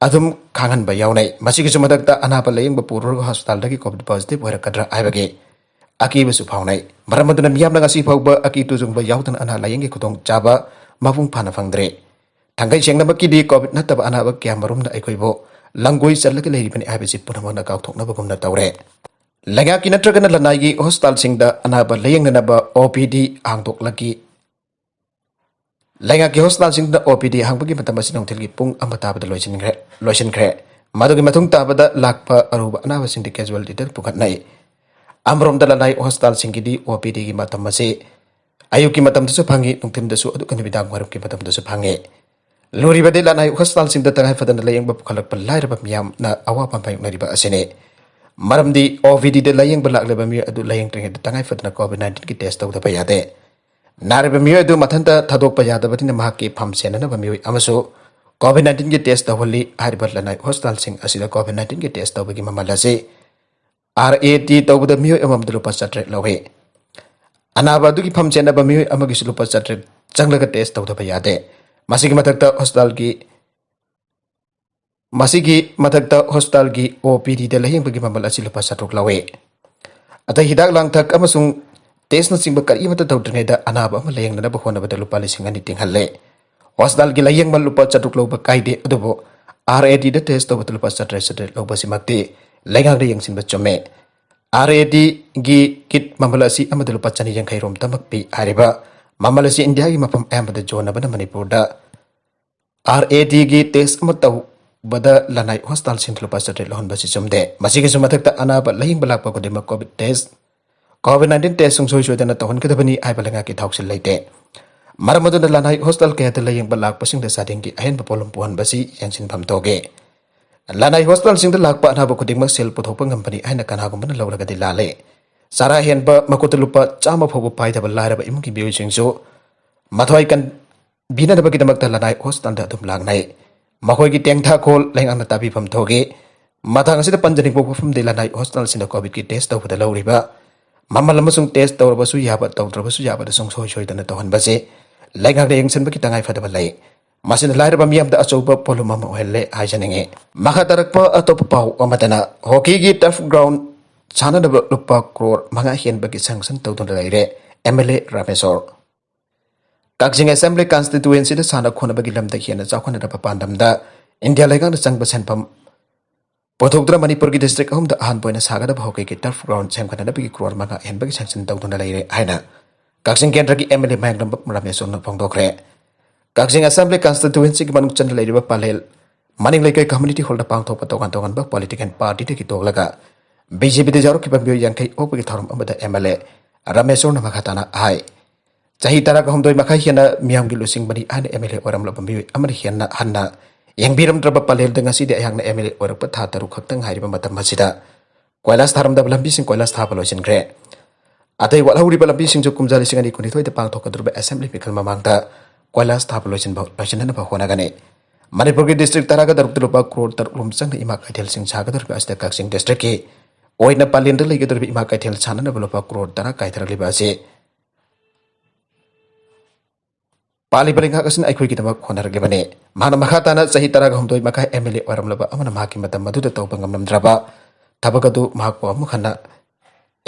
ꯑꯗꯨꯝ ꯈꯥꯡꯍꯟꯕ ꯌꯥꯎꯅꯩ꯫ ꯃꯁꯤꯒꯤꯁꯨ ꯃꯊꯛꯇ ꯑꯅꯥꯕ ꯂꯥꯌꯦꯡꯕ ꯄꯨꯔꯨꯔꯒ ꯍꯣꯁꯄꯤꯇꯥꯜꯗꯒꯤ COVID positive ꯑꯣꯏꯔꯛꯀꯗ꯭ꯔꯥ ꯍꯥꯏꯕꯒꯤ ꯑꯀꯤꯕꯁꯨ ꯐꯥꯎꯅꯩ꯫ ꯃꯔꯝ ꯑꯗꯨꯅ ꯃꯤꯌꯥꯝꯅ ꯉꯁꯤ ꯐꯥꯎꯕ ꯑꯀꯤ ꯇꯨꯖꯨꯡꯕ ꯌꯥꯎꯗꯅ ꯑꯅꯥ ꯂꯥꯌꯦꯡꯒꯤ ꯈꯨꯗꯣꯡꯆꯥꯕ ꯃꯄꯨꯡ ꯐꯥꯅ ꯐꯪꯗ꯭ꯔꯦ꯫ ꯊꯥꯡꯒꯩ ꯁꯦꯡꯅꯃꯛꯀꯤꯗꯤ COVID ꯅꯠꯇꯕ ꯑꯅꯥꯕ ꯀꯌꯥ ꯃꯔꯨꯝꯅ ꯑꯩꯈꯣꯏꯕꯨ ꯂꯪꯒꯣꯏ ꯆꯜꯂꯒ ꯂꯩꯔꯤꯕꯅꯤ ꯍꯥꯏꯕꯁꯤ ꯄꯨꯝꯅꯃꯛꯅ ꯀꯥꯎꯊꯣꯛꯅꯕꯒꯨꯝꯅ ꯇꯧꯔꯦ꯫ ꯂꯩꯉꯥꯛꯀꯤ ꯅꯠꯇ꯭ꯔꯒꯅ ꯂꯅꯥꯏꯒꯤ ꯍꯣꯁꯄꯤꯇꯥꯜꯁꯤꯡꯗ ꯑꯅꯥꯕ ꯂꯥꯌꯦꯡꯅꯅꯕ OPD ꯍꯥꯡꯗꯣꯛꯂꯛꯈꯤ꯫ ꯂꯩꯉꯥꯛꯀꯤ ꯍꯣꯁꯄꯤꯇꯥꯜꯁꯤꯡꯗ OPD ꯍꯥꯡꯕꯒꯤ ꯃꯇꯝ ꯑꯁꯤ ꯅꯨꯡꯊꯤꯜꯒꯤ ꯄꯨꯡ ꯑꯃ ꯇꯥꯕꯗ ꯂꯣꯏꯁꯤꯟꯈ꯭ꯔꯦ, ꯂꯣꯏꯁꯤꯟꯈ꯭ꯔꯦ꯫ ꯃꯗꯨꯒꯤ ꯃꯇꯨꯡ ꯇꯥꯕꯗ ꯂꯥꯛꯄ ꯑꯔꯨꯕ ꯑꯅꯥꯕꯁꯤꯡꯗꯤ casualtyꯗ ꯄꯨꯈꯠꯅꯩ꯫ ꯑꯃꯔꯣꯝꯗ ꯂꯅꯥꯏ ꯍꯣꯁꯄꯤꯇꯥꯜꯁꯤꯡꯒꯤꯗꯤ OPDꯒꯤ ꯃꯇꯝ ꯑꯁꯤ ꯑꯌꯨꯛꯀꯤ ꯃꯇꯝꯗꯁꯨ ꯐꯪꯏ, ꯅꯨꯡꯊꯤꯜꯗꯁꯨ ꯑꯗꯨꯒ ꯅꯨꯃꯤꯗꯥꯡ ꯋꯥꯏꯔꯝꯒꯤ ꯃꯇꯝꯗꯁꯨ ꯐꯪꯏ꯫ ꯂꯨꯔꯤꯕꯗꯤ ꯂꯅꯥꯏ ꯍꯣꯁꯄꯤꯇꯥꯜꯁꯤꯡꯗ ꯇꯉꯥꯏ ꯐꯗꯅ ꯂꯥꯌꯦꯡꯕ ꯄꯨꯈꯠꯂꯛꯄ ꯂꯥꯏꯔꯕ ꯃꯤꯌꯥꯝꯅ ꯑꯋꯥꯕ ꯃꯥꯌꯣꯛꯅꯔꯤꯕ ꯑꯁꯤꯅꯤ꯫ ꯃꯔꯝꯗꯤ OPDꯗ ꯂꯥꯌꯦꯡꯕ ꯂꯥꯛꯂꯤꯕ ꯃꯤꯑꯣꯏ ꯑꯗꯨ ꯂꯥꯌꯦꯡꯗ꯭ꯔꯤꯉꯩꯗ ꯇꯉꯥꯏ ꯐꯗꯅ COVID nineteenꯒꯤ test ꯇꯧꯗꯕ ꯌꯥꯗꯦ꯫ ꯅꯥꯔꯤꯕ ꯃꯤꯑꯣꯏ ꯑꯗꯨ ꯃꯊꯟꯇ ꯊꯥꯗꯣꯛꯄ ꯌꯥꯗꯕꯅꯤꯅ ꯃꯍꯥꯛꯀꯤ ꯐꯝ ꯁꯦꯟꯅꯅꯕ ꯃꯤꯑꯣꯏ ꯑꯃꯁꯨ COVID nineteenꯒꯤ test ꯇꯧꯍꯜꯂꯤ꯫ ꯍꯥꯏꯔꯤꯕ ꯂꯅꯥꯏ ꯍꯣꯁꯄꯤꯇꯥꯜꯁꯤꯡ ꯑꯁꯤꯗ COVID nineteenꯒꯤ test ꯇꯧꯕꯒꯤ ꯃꯃꯜ ꯑꯁꯤ RAT ꯇꯧꯕꯗ ꯃꯤꯑꯣꯏ ꯑꯃꯃꯝꯗ ꯂꯨꯄꯥ ꯆꯥꯇ꯭ꯔꯦꯠ ꯂꯧꯏ꯫ ꯑꯅꯥꯕ ꯑꯗꯨꯒꯤ ꯐꯝ ꯁꯦꯟꯅꯕ ꯃꯤꯑꯣꯏ ꯑꯃꯒꯤꯁꯨ ꯂꯨꯄꯥ ꯆꯥꯇ꯭ꯔꯦꯠ ꯆꯪꯂꯒ test ꯇꯧꯗꯕ ꯌꯥꯗꯦ꯫ ꯃꯁꯤꯒꯤ ꯃꯊꯛꯇ ꯍꯣꯁꯄꯤꯇꯥꯜꯒꯤ, ꯃꯁꯤꯒꯤ ꯃꯊꯛꯇ ꯍꯣꯁꯄꯤꯇꯥꯜꯒꯤ OPDꯗ ꯂꯥꯌꯦꯡꯕꯒꯤ ꯃꯃꯜ ꯑꯁꯤ ꯂꯨꯄꯥ ꯆꯥꯇ꯭ꯔꯨꯛ ꯂꯧꯏ꯫ ꯑꯇꯩ ꯍꯤꯗꯥꯛ ꯂꯥꯡꯊꯛ ꯑꯃꯁꯨꯡ testꯅꯆꯤꯡꯕ ꯀꯔꯤ ꯑꯃꯠꯇ ꯇꯧꯗ꯭ꯔꯤꯉꯩꯗ ꯑꯅꯥꯕ ꯑꯃ ꯂꯥꯌꯦꯡꯅꯅꯕ ꯍꯣꯠꯅꯕꯗ ꯂꯨꯄꯥ ꯂꯤꯁꯤꯡ ꯑꯅꯤ ꯇꯤꯡꯍꯜꯂꯦ꯫ ꯍꯣꯁꯄꯤꯇꯥꯜꯒꯤ ꯂꯥꯌꯦꯡꯕ ꯂꯨꯄꯥ ꯆꯥꯇ꯭ꯔꯨꯛ ꯂꯧꯕ ꯀꯥꯏꯗꯦ, ꯑꯗꯨꯕꯨ ꯑꯥꯔ ꯑꯦ ꯗꯤꯗ ꯇꯦꯁ ꯇꯧꯕꯗ ꯂꯨꯄꯥ ꯆꯥꯇ꯭ꯔꯦꯠ ꯆꯥꯇ꯭ꯔꯦꯠ ꯂꯧꯕꯁꯤꯃꯛꯇꯤ ꯂꯩꯉꯥꯛꯅ ꯌꯦꯡꯁꯤꯟꯕ ꯆꯨꯝꯃꯦ꯫ ꯑꯥꯔ ꯑꯦ ꯗꯤꯒꯤ ꯀꯤꯠ ꯃꯃꯜ ꯑꯁꯤ ꯑꯃꯗ ꯂꯨꯄꯥ ꯆꯅꯤ ꯌꯥꯡꯈꯩ ꯔꯣꯝꯇꯃꯛ ꯄꯤ꯫ ꯍꯥꯏꯔꯤꯕ ꯃꯃꯜ ꯑꯁꯤ ꯏꯟꯗꯤꯌꯥꯒꯤ ꯃꯐꯝ ꯑꯌꯥꯝꯕꯗ ꯌꯣꯟꯅꯕꯅ ꯃꯅꯤꯄꯨꯔꯗ ꯑꯥꯔ ꯑꯦ ꯗꯤꯒꯤ ꯇꯦꯁ ꯑꯃ ꯇꯧꯕꯗ ꯂꯅꯥꯏ ꯍꯣꯁꯄꯤꯇꯥꯜꯁꯤꯡꯗ ꯂꯨꯄꯥ ꯆꯥꯇ꯭ꯔꯦꯠ ꯂꯧꯍꯟꯕꯁꯤ ꯆꯨꯝꯗꯦ꯫ ꯃꯁꯤꯒꯤꯁꯨ ꯃꯊꯛꯇ ꯑꯅꯥꯕ ꯂꯥꯌꯦꯡꯕ ꯂꯥꯛꯄ ꯈꯨꯗꯤꯡꯃꯛ COVID test, COVID nineteen test ꯁꯨꯡꯁꯣꯏ ꯁꯣꯏꯗꯅ ꯇꯧꯍꯟꯒꯗꯕꯅꯤ ꯍꯥꯏꯕ ꯂꯩꯉꯥꯛꯀꯤ ꯊꯧꯁꯤꯜ ꯂꯩꯇꯦ꯫ ꯃꯔꯝ ꯑꯗꯨꯅ ꯂꯅꯥꯏ ꯍꯣꯁꯄꯤꯇꯥꯜ ꯀꯌꯥꯗ ꯂꯥꯌꯦꯡꯕ ꯂꯥꯛꯄꯁꯤꯡꯗ ꯆꯥꯗꯤꯡꯒꯤ ꯑꯍꯦꯟꯕ ꯄꯣꯠꯂꯨꯝ ꯄꯨꯍꯟꯕꯁꯤ ꯌꯦꯡꯁꯤꯟꯐꯝ ꯊꯣꯛꯏ꯫ ꯂꯅꯥꯏ ꯍꯣꯁꯄꯤꯇꯥꯜꯁꯤꯡꯗ ꯂꯥꯛꯄ ꯑꯅꯥꯕ ꯈꯨꯗꯤꯡꯃꯛ ꯁꯦꯜ ꯄꯨꯊꯣꯛꯄ ꯉꯝꯕꯅꯤ ꯍꯥꯏꯅ ꯀꯅꯥꯒꯨꯝꯕꯅ ꯂꯧꯔꯒꯗꯤ ꯂꯥꯜꯂꯦ꯫ ꯆꯔꯥ ꯍꯦꯟꯕ ꯃꯈꯨꯠꯇ ꯂꯨꯄꯥ ꯆꯥꯝꯃ ꯐꯥꯎꯕ ꯄꯥꯏꯗꯕ ꯂꯥꯏꯔꯕ ꯏꯃꯨꯡꯒꯤ ꯃꯤꯑꯣꯏꯁꯤꯡꯁꯨ ꯃꯊ꯭ꯋꯥꯏ ꯀꯟꯕꯤꯅꯅꯕꯒꯤꯗꯃꯛꯇ ꯂꯅꯥꯏ ꯍꯣꯁꯄꯤꯇꯥꯜꯗ ꯑꯗꯨꯝ ꯂꯥꯛꯅꯩ꯫ ꯃꯈꯣꯏꯒꯤ ꯇꯦꯡꯊꯥꯈꯣꯜ ꯂꯩꯉꯥꯛꯅ ꯇꯥꯕꯤꯐꯝ ꯊꯣꯛꯏ꯫ ꯃꯇꯥꯡ ꯑꯁꯤꯗ ꯄꯟꯖꯅꯤꯡꯕ ꯋꯥꯐꯝꯗꯤ, ꯂꯅꯥꯏ ꯍꯣꯁꯄꯤꯇꯥꯜꯁꯤꯡꯗ ꯀꯣꯚꯤꯗꯀꯤ ꯇꯦꯁ ꯇꯧꯕꯗ ꯂꯧꯔꯤꯕ ꯃꯃꯜ ꯑꯃꯁꯨꯡ ꯇꯦꯁ ꯇꯧꯔꯕꯁꯨ ꯌꯥꯕ, ꯇꯧꯗ꯭ꯔꯕꯁꯨ ꯌꯥꯕꯗ ꯁꯨꯡꯁꯣꯏ ꯁꯣꯏꯗꯅ ꯇꯧꯍꯟꯕꯁꯤ ꯂꯩꯉꯥꯛꯅ ꯌꯦꯡꯁꯤꯟꯕꯒꯤ ꯇꯉꯥꯏ ꯐꯗꯕ ꯂꯩ꯫ ꯃꯁꯤꯅ ꯂꯥꯏꯔꯕ ꯃꯤꯌꯥꯝꯗ ꯑꯆꯧꯕ ꯄꯣꯠꯂꯨꯝ ꯑꯃ ꯑꯣꯏꯍꯜꯂꯦ ꯍꯥꯏꯖꯅꯤꯡꯏ꯫ ꯃꯈꯥ ꯇꯥꯔꯛꯄ ꯑꯇꯣꯞꯄ ꯄꯥꯎ ꯑꯃꯗꯅ, ꯍꯣꯀꯤꯒꯤ ꯇꯔꯐ ꯒ꯭ꯔꯥꯎꯟ ꯁꯥꯟꯅꯅꯕ ꯂꯨꯄꯥ ꯀ꯭ꯔꯣꯔ ꯃꯉꯥ ꯍꯦꯟꯕꯒꯤ ꯁꯦꯡꯁꯟ ꯇꯧꯗꯨꯅ ꯂꯩꯔꯦ M L A Rameshwar. Kakching assembly ꯀꯟꯁꯇꯤꯇꯨꯋꯦꯟꯁꯤꯗ ꯁꯥꯟꯅ ꯈꯣꯠꯅꯕꯒꯤ ꯂꯝꯗ ꯍꯦꯟꯅ ꯆꯥꯎꯈꯠꯅꯅꯕ ꯄꯥꯟꯗꯝꯗ ꯏꯟꯗꯤꯌꯥ ꯂꯩꯉꯥꯛꯅ ꯆꯪꯕ ꯁꯦꯟꯐꯝ ꯄꯨꯊꯣꯛꯇꯨꯅ ꯃꯅꯤꯄꯨꯔꯒꯤ ꯗꯤꯁꯇ꯭ꯔꯤꯛ ꯑꯍꯨꯝꯗ ꯑꯍꯥꯟꯕ ꯑꯣꯏꯅ ꯁꯥꯒꯗꯕ ꯍꯣꯀꯤꯒꯤ ꯇꯔꯐ ꯒ꯭ꯔꯥꯎꯟ ꯁꯦꯝꯒꯠꯅꯅꯕꯒꯤ ꯀ꯭ꯔꯣꯔ ꯃꯉꯥ ꯍꯦꯟꯕꯒꯤ ꯁꯦꯡꯁꯟ ꯇꯧꯗꯨꯅ ꯂꯩꯔꯦ ꯍꯥꯏꯅ ꯀꯛꯆꯤꯡ ꯀꯦꯟꯗ꯭ꯔꯒꯤ ꯑꯦꯝ ꯑꯦꯜ ꯑꯦ ꯃꯌꯥꯡꯂꯝꯕꯝ ꯔꯥꯃꯦꯁꯣꯔꯅ ꯐꯣꯡꯗꯣꯛꯈ꯭ꯔꯦ꯫ ꯀꯛꯆꯤꯡ ꯑꯦꯁꯦꯝꯕ꯭ꯂꯤ ꯀꯟꯁꯇꯤꯇꯨꯋꯦꯟꯁꯤꯒꯤ ꯃꯅꯨꯡ ꯆꯟꯅ ꯂꯩꯔꯤꯕ ꯄꯂꯦꯜ ꯃꯅꯤꯡ ꯂꯩꯀꯥꯏ ꯀꯝꯃ꯭ꯌꯨꯅꯤꯇꯤ ꯍꯣꯜꯗ ꯄꯥꯡꯊꯣꯛꯄ ꯇꯣꯉꯥꯟ ꯇꯣꯉꯥꯟꯕ ꯄꯣꯂꯤꯇꯤꯀꯦꯜ ꯄꯥꯔꯇꯤꯗꯒꯤ ꯇꯣꯛꯂꯒ ꯕꯤ ꯖꯦ ꯄꯤꯗ ꯌꯥꯎꯔꯛꯈꯤꯕ ꯃꯤꯑꯣꯏ ꯌꯥꯡꯈꯩ ꯑꯣꯛꯄꯒꯤ ꯊꯧꯔꯝ ꯑꯃꯗ ꯑꯦꯝ ꯑꯦꯜ ꯑꯦ ꯔꯥꯃꯦꯁꯣꯔꯅ ꯃꯈꯥ ꯇꯥꯅ ꯍꯥꯏ, ꯆꯍꯤ ꯇꯔꯥꯒ ꯍꯨꯝꯗꯣꯏ ꯃꯈꯥꯏ ꯍꯦꯟꯅ ꯃꯤꯌꯥꯝꯒꯤ ꯂꯨꯆꯤꯡꯕꯅꯤ ꯍꯥꯏꯅ ꯑꯦꯝ ꯑꯦꯜ ꯑꯦ ꯑꯣꯏꯔꯝꯂꯕ ꯃꯤꯑꯣꯏ ꯑꯃꯅ ꯍꯦꯟꯅ ꯍꯟꯅ ꯌꯦꯡꯕꯤꯔꯝꯗ꯭ꯔꯕ ꯄꯂꯦꯜꯗ ꯉꯁꯤꯗꯤ ꯑꯩꯍꯥꯛꯅ ꯑꯦꯝ ꯑꯦꯜ ꯑꯦ ꯑꯣꯏꯔꯛꯄ ꯊꯥ ꯇꯔꯨꯛ ꯈꯛꯇ ꯉꯥꯏꯔꯤꯕ ꯃꯇꯝ ꯑꯁꯤꯗ ꯀꯣꯏꯂꯥꯁ ꯊꯥꯔꯝꯗꯕ ꯂꯝꯕꯤꯁꯤꯡ ꯀꯣꯏꯂꯥꯁ ꯊꯥꯕ ꯂꯣꯏꯁꯤꯟꯈ꯭ꯔꯦ꯫ ꯑꯇꯩ ꯋꯥꯠꯍꯧꯔꯤꯕ ꯂꯝꯕꯤꯁꯤꯡꯁꯨ ꯀꯨꯝꯖꯥ ꯂꯤꯁꯤꯡ ꯑꯅꯤ ꯀꯨꯟꯅꯤꯊꯣꯏꯗ ꯄꯥꯡꯊꯣꯛꯀꯗꯧꯔꯤꯕ ꯑꯦꯁꯦꯝꯕ꯭ꯂꯤ ꯃꯤꯈꯜ ꯃꯃꯥꯡꯗ ꯀꯣꯏꯂꯥꯁ ꯊꯥꯕ ꯂꯣꯏꯁꯤꯟꯕ, ꯂꯣꯏꯁꯤꯟꯅꯅꯕ ꯍꯣꯠꯅꯒꯅꯤ꯫ ꯃꯅꯤꯄꯨꯔꯒꯤ ꯗꯤꯁꯇ꯭ꯔꯤꯛ ꯇꯔꯥꯒ ꯇꯔꯨꯛꯇ ꯂꯨꯄꯥ ꯀ꯭ꯔꯣꯔ ꯇꯔꯨꯛ ꯔꯣꯝ ꯆꯪꯅ ꯏꯃꯥ ꯀꯩꯊꯦꯜꯁꯤꯡ ꯁꯥꯒꯗꯧꯔꯤꯕ ꯑꯁꯤꯗ ꯀꯛꯆꯤꯡ ꯗꯤꯁꯇ꯭ꯔꯤꯛꯀꯤ ꯑꯣꯏꯅ ꯄꯂꯦꯟꯗ ꯂꯩꯒꯗꯧꯔꯤꯕ ꯏꯃꯥ ꯀꯩꯊꯦꯜ ꯁꯥꯅꯅꯕ ꯂꯨꯄꯥ ꯀ꯭ꯔꯣꯔ ꯇꯔꯥ ꯀꯥꯏꯊꯔꯛꯂꯤꯕ ꯑꯁꯤ ꯄꯥꯜꯂꯤꯕ ꯂꯩꯉꯥꯛ ꯑꯁꯤꯅ ꯑꯩꯈꯣꯏꯒꯤꯗꯃꯛ ꯍꯣꯠꯅꯔꯛꯂꯤꯕꯅꯤ꯫ ꯃꯍꯥꯛꯅ ꯃꯈꯥ ꯇꯥꯅ ꯆꯍꯤ ꯇꯔꯥꯒ ꯍꯨꯝꯗꯣꯏ ꯃꯈꯥꯏ ꯑꯦꯝ ꯑꯦꯜ ꯑꯦ ꯑꯣꯏꯔꯝꯂꯕ ꯑꯃꯅ ꯃꯍꯥꯛꯀꯤ ꯃꯇꯝ ꯑꯗꯨꯗ ꯇꯧꯕ ꯉꯝꯂꯝꯗ꯭ꯔꯕ ꯊꯕꯛ ꯑꯗꯨ ꯃꯍꯥꯛꯄꯨ ꯑꯃꯨꯛ ꯍꯟꯅ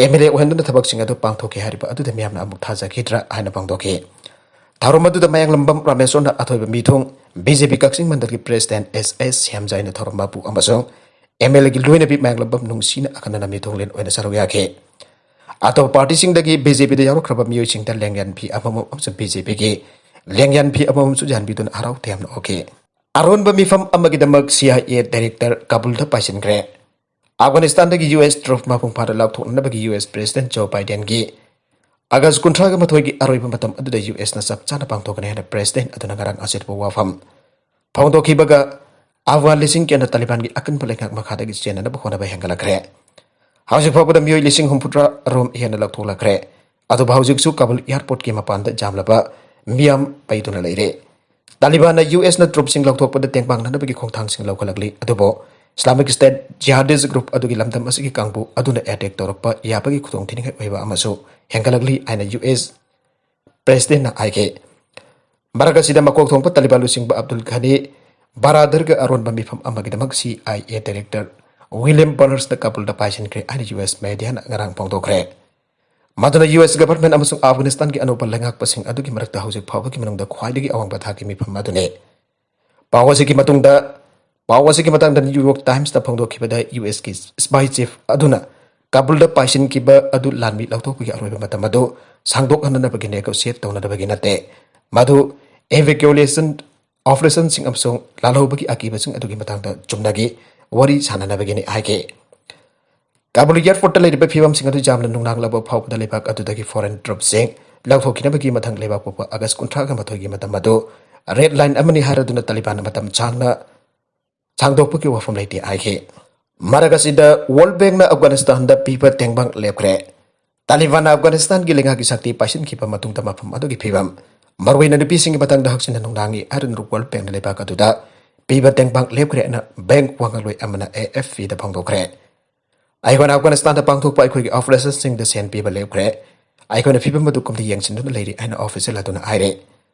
ꯑꯦꯝ ꯑꯦꯜ ꯑꯦ ꯑꯣꯏꯍꯟꯗꯨꯅ ꯊꯕꯛꯁꯤꯡ ꯑꯗꯨ ꯄꯥꯡꯊꯣꯛꯈꯤ ꯍꯥꯏꯔꯤꯕ ꯑꯗꯨꯗ ꯃꯤꯌꯥꯝꯅ ꯑꯃꯨꯛ ꯊꯥꯖꯈꯤꯗ꯭ꯔꯥ ꯍꯥꯏꯅ ꯐꯣꯡꯗꯣꯛꯈꯤ꯫ ꯊꯧꯔꯝ ꯑꯗꯨꯗ ꯃꯌꯥꯡꯂꯝꯕꯝ ꯔꯥꯃꯦꯁꯣꯔꯅ ꯑꯊꯣꯏꯕ ꯃꯤꯊꯨꯡ ꯕꯤ ꯖꯦ ꯄꯤ ꯀꯛꯆꯤꯡ ꯃꯟꯗꯜꯒꯤ ꯄ꯭ꯔꯦꯁꯤꯗꯦꯟ ꯑꯦꯁ ꯑꯦꯁ ꯁ꯭ꯌꯥꯝꯖꯥꯏꯅ ꯊꯧꯔꯝ ꯃꯄꯨ ꯑꯃꯁꯨꯡ ꯑꯦꯝ ꯑꯦꯜ ꯑꯦꯒꯤ ꯂꯣꯏꯅꯕꯤ ꯃꯌꯥꯡꯂꯝꯕꯝ ꯅꯨꯡꯁꯤꯅ ꯑꯈꯟꯅꯅ ꯃꯤꯊꯨꯡꯂꯦꯟ ꯑꯣꯏꯅ ꯁꯔꯨꯛ ꯌꯥꯈꯤ꯫ ꯑꯇꯣꯞꯄ ꯄꯥꯔꯇꯤꯁꯤꯡꯗꯒꯤ ꯕꯤ ꯖꯦ ꯄꯤꯗ ꯌꯥꯎꯔꯛꯈ꯭ꯔꯕ ꯃꯤꯑꯣꯏꯁꯤꯡꯗ ꯂꯦꯡꯌꯥꯟ ꯐꯤ ꯑꯃꯃꯝ ꯑꯃꯁꯨꯡ ꯕꯤ ꯖꯦ ꯄꯤꯒꯤ ꯂꯦꯡꯌꯥꯟ ꯐꯤ ꯑꯃꯃꯝꯁꯨ ꯌꯥꯟꯕꯤꯗꯨꯅ ꯍꯔꯥꯎ ꯇꯌꯥꯝꯅ ꯑꯣꯛꯈꯤ꯫ ꯑꯔꯣꯟꯕ ꯃꯤꯐꯝ ꯑꯃꯒꯤꯗꯃꯛ C I A director ꯀꯥꯕꯨꯜꯗ ꯄꯥꯏꯁꯤꯟꯈ꯭ꯔꯦ꯫ ꯑꯐꯒꯥꯅꯤꯁꯇꯥꯟꯗꯒꯤ U S ꯇ꯭ꯔꯨꯞ ꯃꯄꯨꯡ ꯐꯥꯅ ꯂꯧꯊꯣꯛꯅꯅꯕꯒꯤ ꯌꯨ ꯑꯦꯁ ꯄ꯭ꯔꯦꯁꯤꯗꯦꯟ ꯖꯣ ꯕꯥꯏꯗꯦꯟꯒꯤ ꯑꯥꯒꯁ ꯀꯨꯟꯊ꯭ꯔꯥꯒ ꯃꯥꯊꯣꯏꯒꯤ ꯑꯔꯣꯏꯕ ꯃꯇꯝ ꯑꯗꯨꯗ ꯌꯨ ꯑꯦꯁꯅ ꯆꯞ ꯆꯥꯅ ꯄꯥꯡꯊꯣꯛꯀꯅꯤ ꯍꯥꯏꯅ ꯄ꯭ꯔꯦꯁꯤꯗꯦꯟ ꯑꯗꯨꯅ ꯉꯔꯥꯡ ꯑꯆꯦꯠꯄ ꯋꯥꯐꯝ ꯐꯣꯡꯗꯣꯛꯈꯤꯕꯒ ꯑꯐꯒꯥꯟ ꯂꯤꯁꯤꯡ ꯀꯌꯥꯅ ꯇꯥꯂꯤꯕꯥꯟꯒꯤ ꯑꯀꯟꯕ ꯂꯩꯉꯥꯛ ꯃꯈꯥꯗꯒꯤ ꯆꯦꯟꯅꯅꯕ ꯍꯣꯠꯅꯕ ꯍꯦꯟꯒꯠꯂꯛꯈ꯭ꯔꯦ꯫ ꯍꯧꯖꯤꯛ ꯐꯥꯎꯕꯗ ꯃꯤꯑꯣꯏ ꯂꯤꯁꯤꯡ ꯍꯨꯝꯐꯨꯇꯔꯥ ꯔꯣꯝ ꯍꯦꯟꯅ ꯂꯧꯊꯣꯛꯂꯛꯈ꯭ꯔꯦ꯫ ꯑꯗꯨꯕꯨ ꯍꯧꯖꯤꯛꯁꯨ ꯀꯥꯕꯨꯜ ꯑꯦꯌꯥꯔꯄꯣꯔꯠꯀꯤ ꯃꯄꯥꯟꯗ ꯌꯥꯝꯂꯕ ꯃꯤꯌꯥꯝ ꯄꯩꯗꯨꯅ ꯂꯩꯔꯦ꯫ ꯇꯥꯂꯤꯕꯥꯟꯅ ꯌꯨ ꯑꯦꯁꯅ ꯇ꯭ꯔꯨꯞꯁꯤꯡ ꯂꯧꯊꯣꯛꯄꯗ ꯇꯦꯡꯕꯥꯡꯅꯅꯕꯒꯤ ꯈꯣꯡꯊꯥꯡꯁꯤꯡ ꯂꯧꯈꯠꯂꯛꯂꯤ, ꯑꯗꯨꯕꯨ ꯏꯁꯂꯥꯃꯤꯛ ꯁ꯭ꯇꯦꯠ ꯖꯤꯍꯥꯗꯤꯁ ꯒ꯭ꯔꯨꯞ ꯑꯗꯨꯒꯤ ꯂꯝꯗꯝ ꯑꯁꯤꯒꯤ ꯀꯥꯡꯕꯨ ꯑꯗꯨꯅ ꯑꯦꯇꯦꯛ ꯇꯧꯔꯛꯄ ꯌꯥꯕꯒꯤ ꯈꯨꯗꯣꯡꯊꯤꯅꯤꯡꯉꯥꯏ ꯑꯣꯏꯕ ꯑꯃꯁꯨ ꯍꯦꯟꯒꯠꯂꯛꯂꯤ ꯍꯥꯏꯅ ꯌꯨ ꯑꯦꯁ ꯄ꯭ꯔꯦꯁꯤꯗꯦꯟꯅ ꯍꯥꯏꯈꯤ꯫ ꯃꯔꯛ ꯑꯁꯤꯗ ꯃꯀꯣꯛ ꯊꯣꯡꯕ ꯇꯥꯂꯤꯕꯥꯟ ꯂꯨꯆꯤꯡꯕ ꯑꯕꯗꯨꯜ ꯘꯅꯤ ꯕꯔꯥꯗꯔꯒ ꯑꯔꯣꯟꯕ ꯃꯤꯐꯝ ꯑꯃꯒꯤꯗꯃꯛ C I A director William ꯕꯔꯅꯔꯁꯅ ꯀꯥꯕꯨꯜꯗ ꯄꯥꯏꯁꯤꯟꯈ꯭ꯔꯦ ꯍꯥꯏꯅ ꯌꯨ ꯑꯦꯁ ꯃꯦꯗꯤꯌꯥꯅ ꯉꯔꯥꯡ ꯐꯣꯡꯗꯣꯛꯈ꯭ꯔꯦ꯫ ꯃꯗꯨꯅ ꯌꯨ ꯑꯦꯁ ꯒꯚꯔꯟꯃꯦꯟꯠ ꯑꯃꯁꯨꯡ ꯑꯐꯒꯥꯅꯤꯁꯇꯥꯟꯒꯤ ꯑꯅꯧꯕ ꯂꯩꯉꯥꯛꯄꯁꯤꯡ ꯑꯗꯨꯒꯤ ꯃꯔꯛꯇ ꯍꯧꯖꯤꯛ ꯐꯥꯎꯕꯒꯤ ꯃꯅꯨꯡꯗ ꯈ꯭ꯋꯥꯏꯗꯒꯤ ꯑꯋꯥꯡꯕ ꯊꯥꯛꯀꯤ ꯃꯤꯐꯝ ꯑꯗꯨꯅꯤ꯫ ꯄꯥꯎ ꯑꯁꯤꯒꯤ ꯃꯇꯨꯡꯗ, ꯄꯥꯎ ꯑꯁꯤꯒꯤ ꯃꯇꯥꯡꯗ ꯅ꯭ꯌꯨ ꯌꯣꯔꯛ ꯇꯥꯏꯝꯁꯇ ꯐꯣꯡꯗꯣꯛꯈꯤꯕꯗ, ꯌꯨ ꯑꯦꯁꯀꯤ ꯁꯤꯄꯥꯏ ꯆꯤꯐ ꯑꯗꯨꯅ ꯀꯥꯕꯨꯜꯗ ꯄꯥꯏꯁꯤꯟꯈꯤꯕ ꯑꯗꯨ ꯂꯥꯟꯃꯤ ꯂꯧꯊꯣꯛꯄꯒꯤ ꯑꯔꯣꯏꯕ ꯃꯇꯝ ꯑꯗꯨ ꯁꯥꯡꯗꯣꯛꯍꯟꯅꯅꯕꯒꯤ ꯅꯦꯒꯣꯁꯤꯌꯦꯠ ꯇꯧꯅꯅꯕꯒꯤ ꯅꯠꯇꯦ, ꯃꯗꯨ ꯏꯚꯦꯀ꯭ꯌꯨꯑꯦꯁꯟ ꯑꯣꯄꯔꯦꯁꯟꯁꯤꯡ ꯑꯃꯁꯨꯡ ꯂꯥꯜꯍꯧꯕꯒꯤ ꯑꯀꯤꯕꯁꯤꯡ ꯑꯗꯨꯒꯤ ꯃꯇꯥꯡꯗ ꯆꯨꯝꯅꯒꯤ ꯋꯥꯔꯤ ꯁꯥꯅꯅꯕꯒꯤꯅꯤ ꯍꯥꯏꯈꯤ꯫ ꯀꯥꯕꯨꯜ ꯑꯦꯌꯔꯄꯣꯔꯠꯇ ꯂꯩꯔꯤꯕ ꯐꯤꯕꯝꯁꯤꯡ ꯑꯗꯨ ꯌꯥꯝꯅ ꯅꯨꯡꯅꯥꯡꯂꯕ ꯐꯥꯎꯕꯗ ꯂꯩꯕꯥꯛ ꯑꯗꯨꯗꯒꯤ ꯐꯣꯔꯦꯟ ꯇ꯭ꯔꯨꯞꯁꯤꯡ ꯂꯧꯊꯣꯛꯈꯤꯅꯕꯒꯤ ꯃꯊꯪ ꯂꯩꯕꯥꯛ ꯄꯣꯛꯄ ꯑꯥꯒꯁ ꯀꯨꯟꯊ꯭ꯔꯥꯒ ꯃꯥꯊꯣꯏꯒꯤ ꯃꯇꯝ ꯑꯗꯨ ꯔꯦꯗ ꯂꯥꯏꯟ ꯑꯃꯅꯤ ꯍꯥꯏꯔꯗꯨꯅ ꯇꯥꯂꯤꯕꯥꯟꯅ ꯃꯇꯝ ꯁꯥꯡꯅ ꯁꯥꯡꯗꯣꯛꯄꯒꯤ ꯋꯥꯐꯝ ꯂꯩꯇꯦ ꯍꯥꯏꯈꯤ꯫ ꯃꯔꯛ ꯑꯁꯤꯗ, ꯋꯥꯔꯜ ꯕꯦꯡꯛꯅ ꯑꯐꯒꯥꯅꯤꯁꯇꯥꯟꯗ ꯄꯤꯕ ꯇꯦꯡꯕꯥꯡ ꯂꯦꯞꯈ꯭ꯔꯦ꯫ ꯇꯥꯂꯤꯕꯥꯟꯅ ꯑꯐꯒꯥꯅꯤꯁꯇꯥꯟꯒꯤ ꯂꯩꯉꯥꯛꯀꯤ ꯁꯛꯇꯤ ꯄꯥꯏꯁꯤꯟꯈꯤꯕ ꯃꯇꯨꯡꯗ ꯃꯐꯝ ꯑꯗꯨꯒꯤ ꯐꯤꯕꯝ, ꯃꯔꯨꯑꯣꯏꯅ ꯅꯨꯄꯤꯁꯤꯡꯒꯤ ꯃꯇꯥꯡꯗ ꯍꯛꯆꯤꯟꯅ ꯅꯨꯡꯅꯥꯡꯉꯤ ꯍꯥꯏꯗꯨꯅ ꯋꯥꯔꯜ ꯕꯦꯡꯛꯅ ꯂꯩꯕꯥꯛ ꯑꯗꯨꯗ ꯄꯤꯕ ꯇꯦꯡꯕꯥꯡ ꯂꯦꯞꯈ꯭ꯔꯦ ꯍꯥꯏꯅ ꯕꯦꯡꯛ ꯋꯥ ꯉꯥꯡꯂꯣꯏ ꯑꯃꯅ ꯑꯦ ꯑꯦꯐ ꯄꯤꯗ ꯐꯣꯡꯗꯣꯛꯈ꯭ꯔꯦ꯫ ꯑꯩꯈꯣꯏꯅ ꯑꯐꯒꯥꯅꯤꯁꯇꯥꯟꯗ ꯄꯥꯡꯊꯣꯛꯄ ꯑꯩꯈꯣꯏꯒꯤ ꯑꯣꯄꯔꯦꯁꯟꯁꯤꯡꯗ ꯁꯦꯟ ꯄꯤꯕ ꯂꯦꯞꯈ꯭ꯔꯦ꯫ ꯑꯩꯈꯣꯏꯅ ꯐꯤꯕꯝ ꯑꯗꯨ ꯀꯨꯞꯅ ꯌꯦꯡꯁꯤꯟꯗꯨꯅ ꯂꯩꯔꯤ ꯍꯥꯏꯅ ꯑꯣꯐꯤꯁꯤꯌꯦꯜ ꯑꯗꯨꯅ ꯍꯥꯏꯔꯦ꯫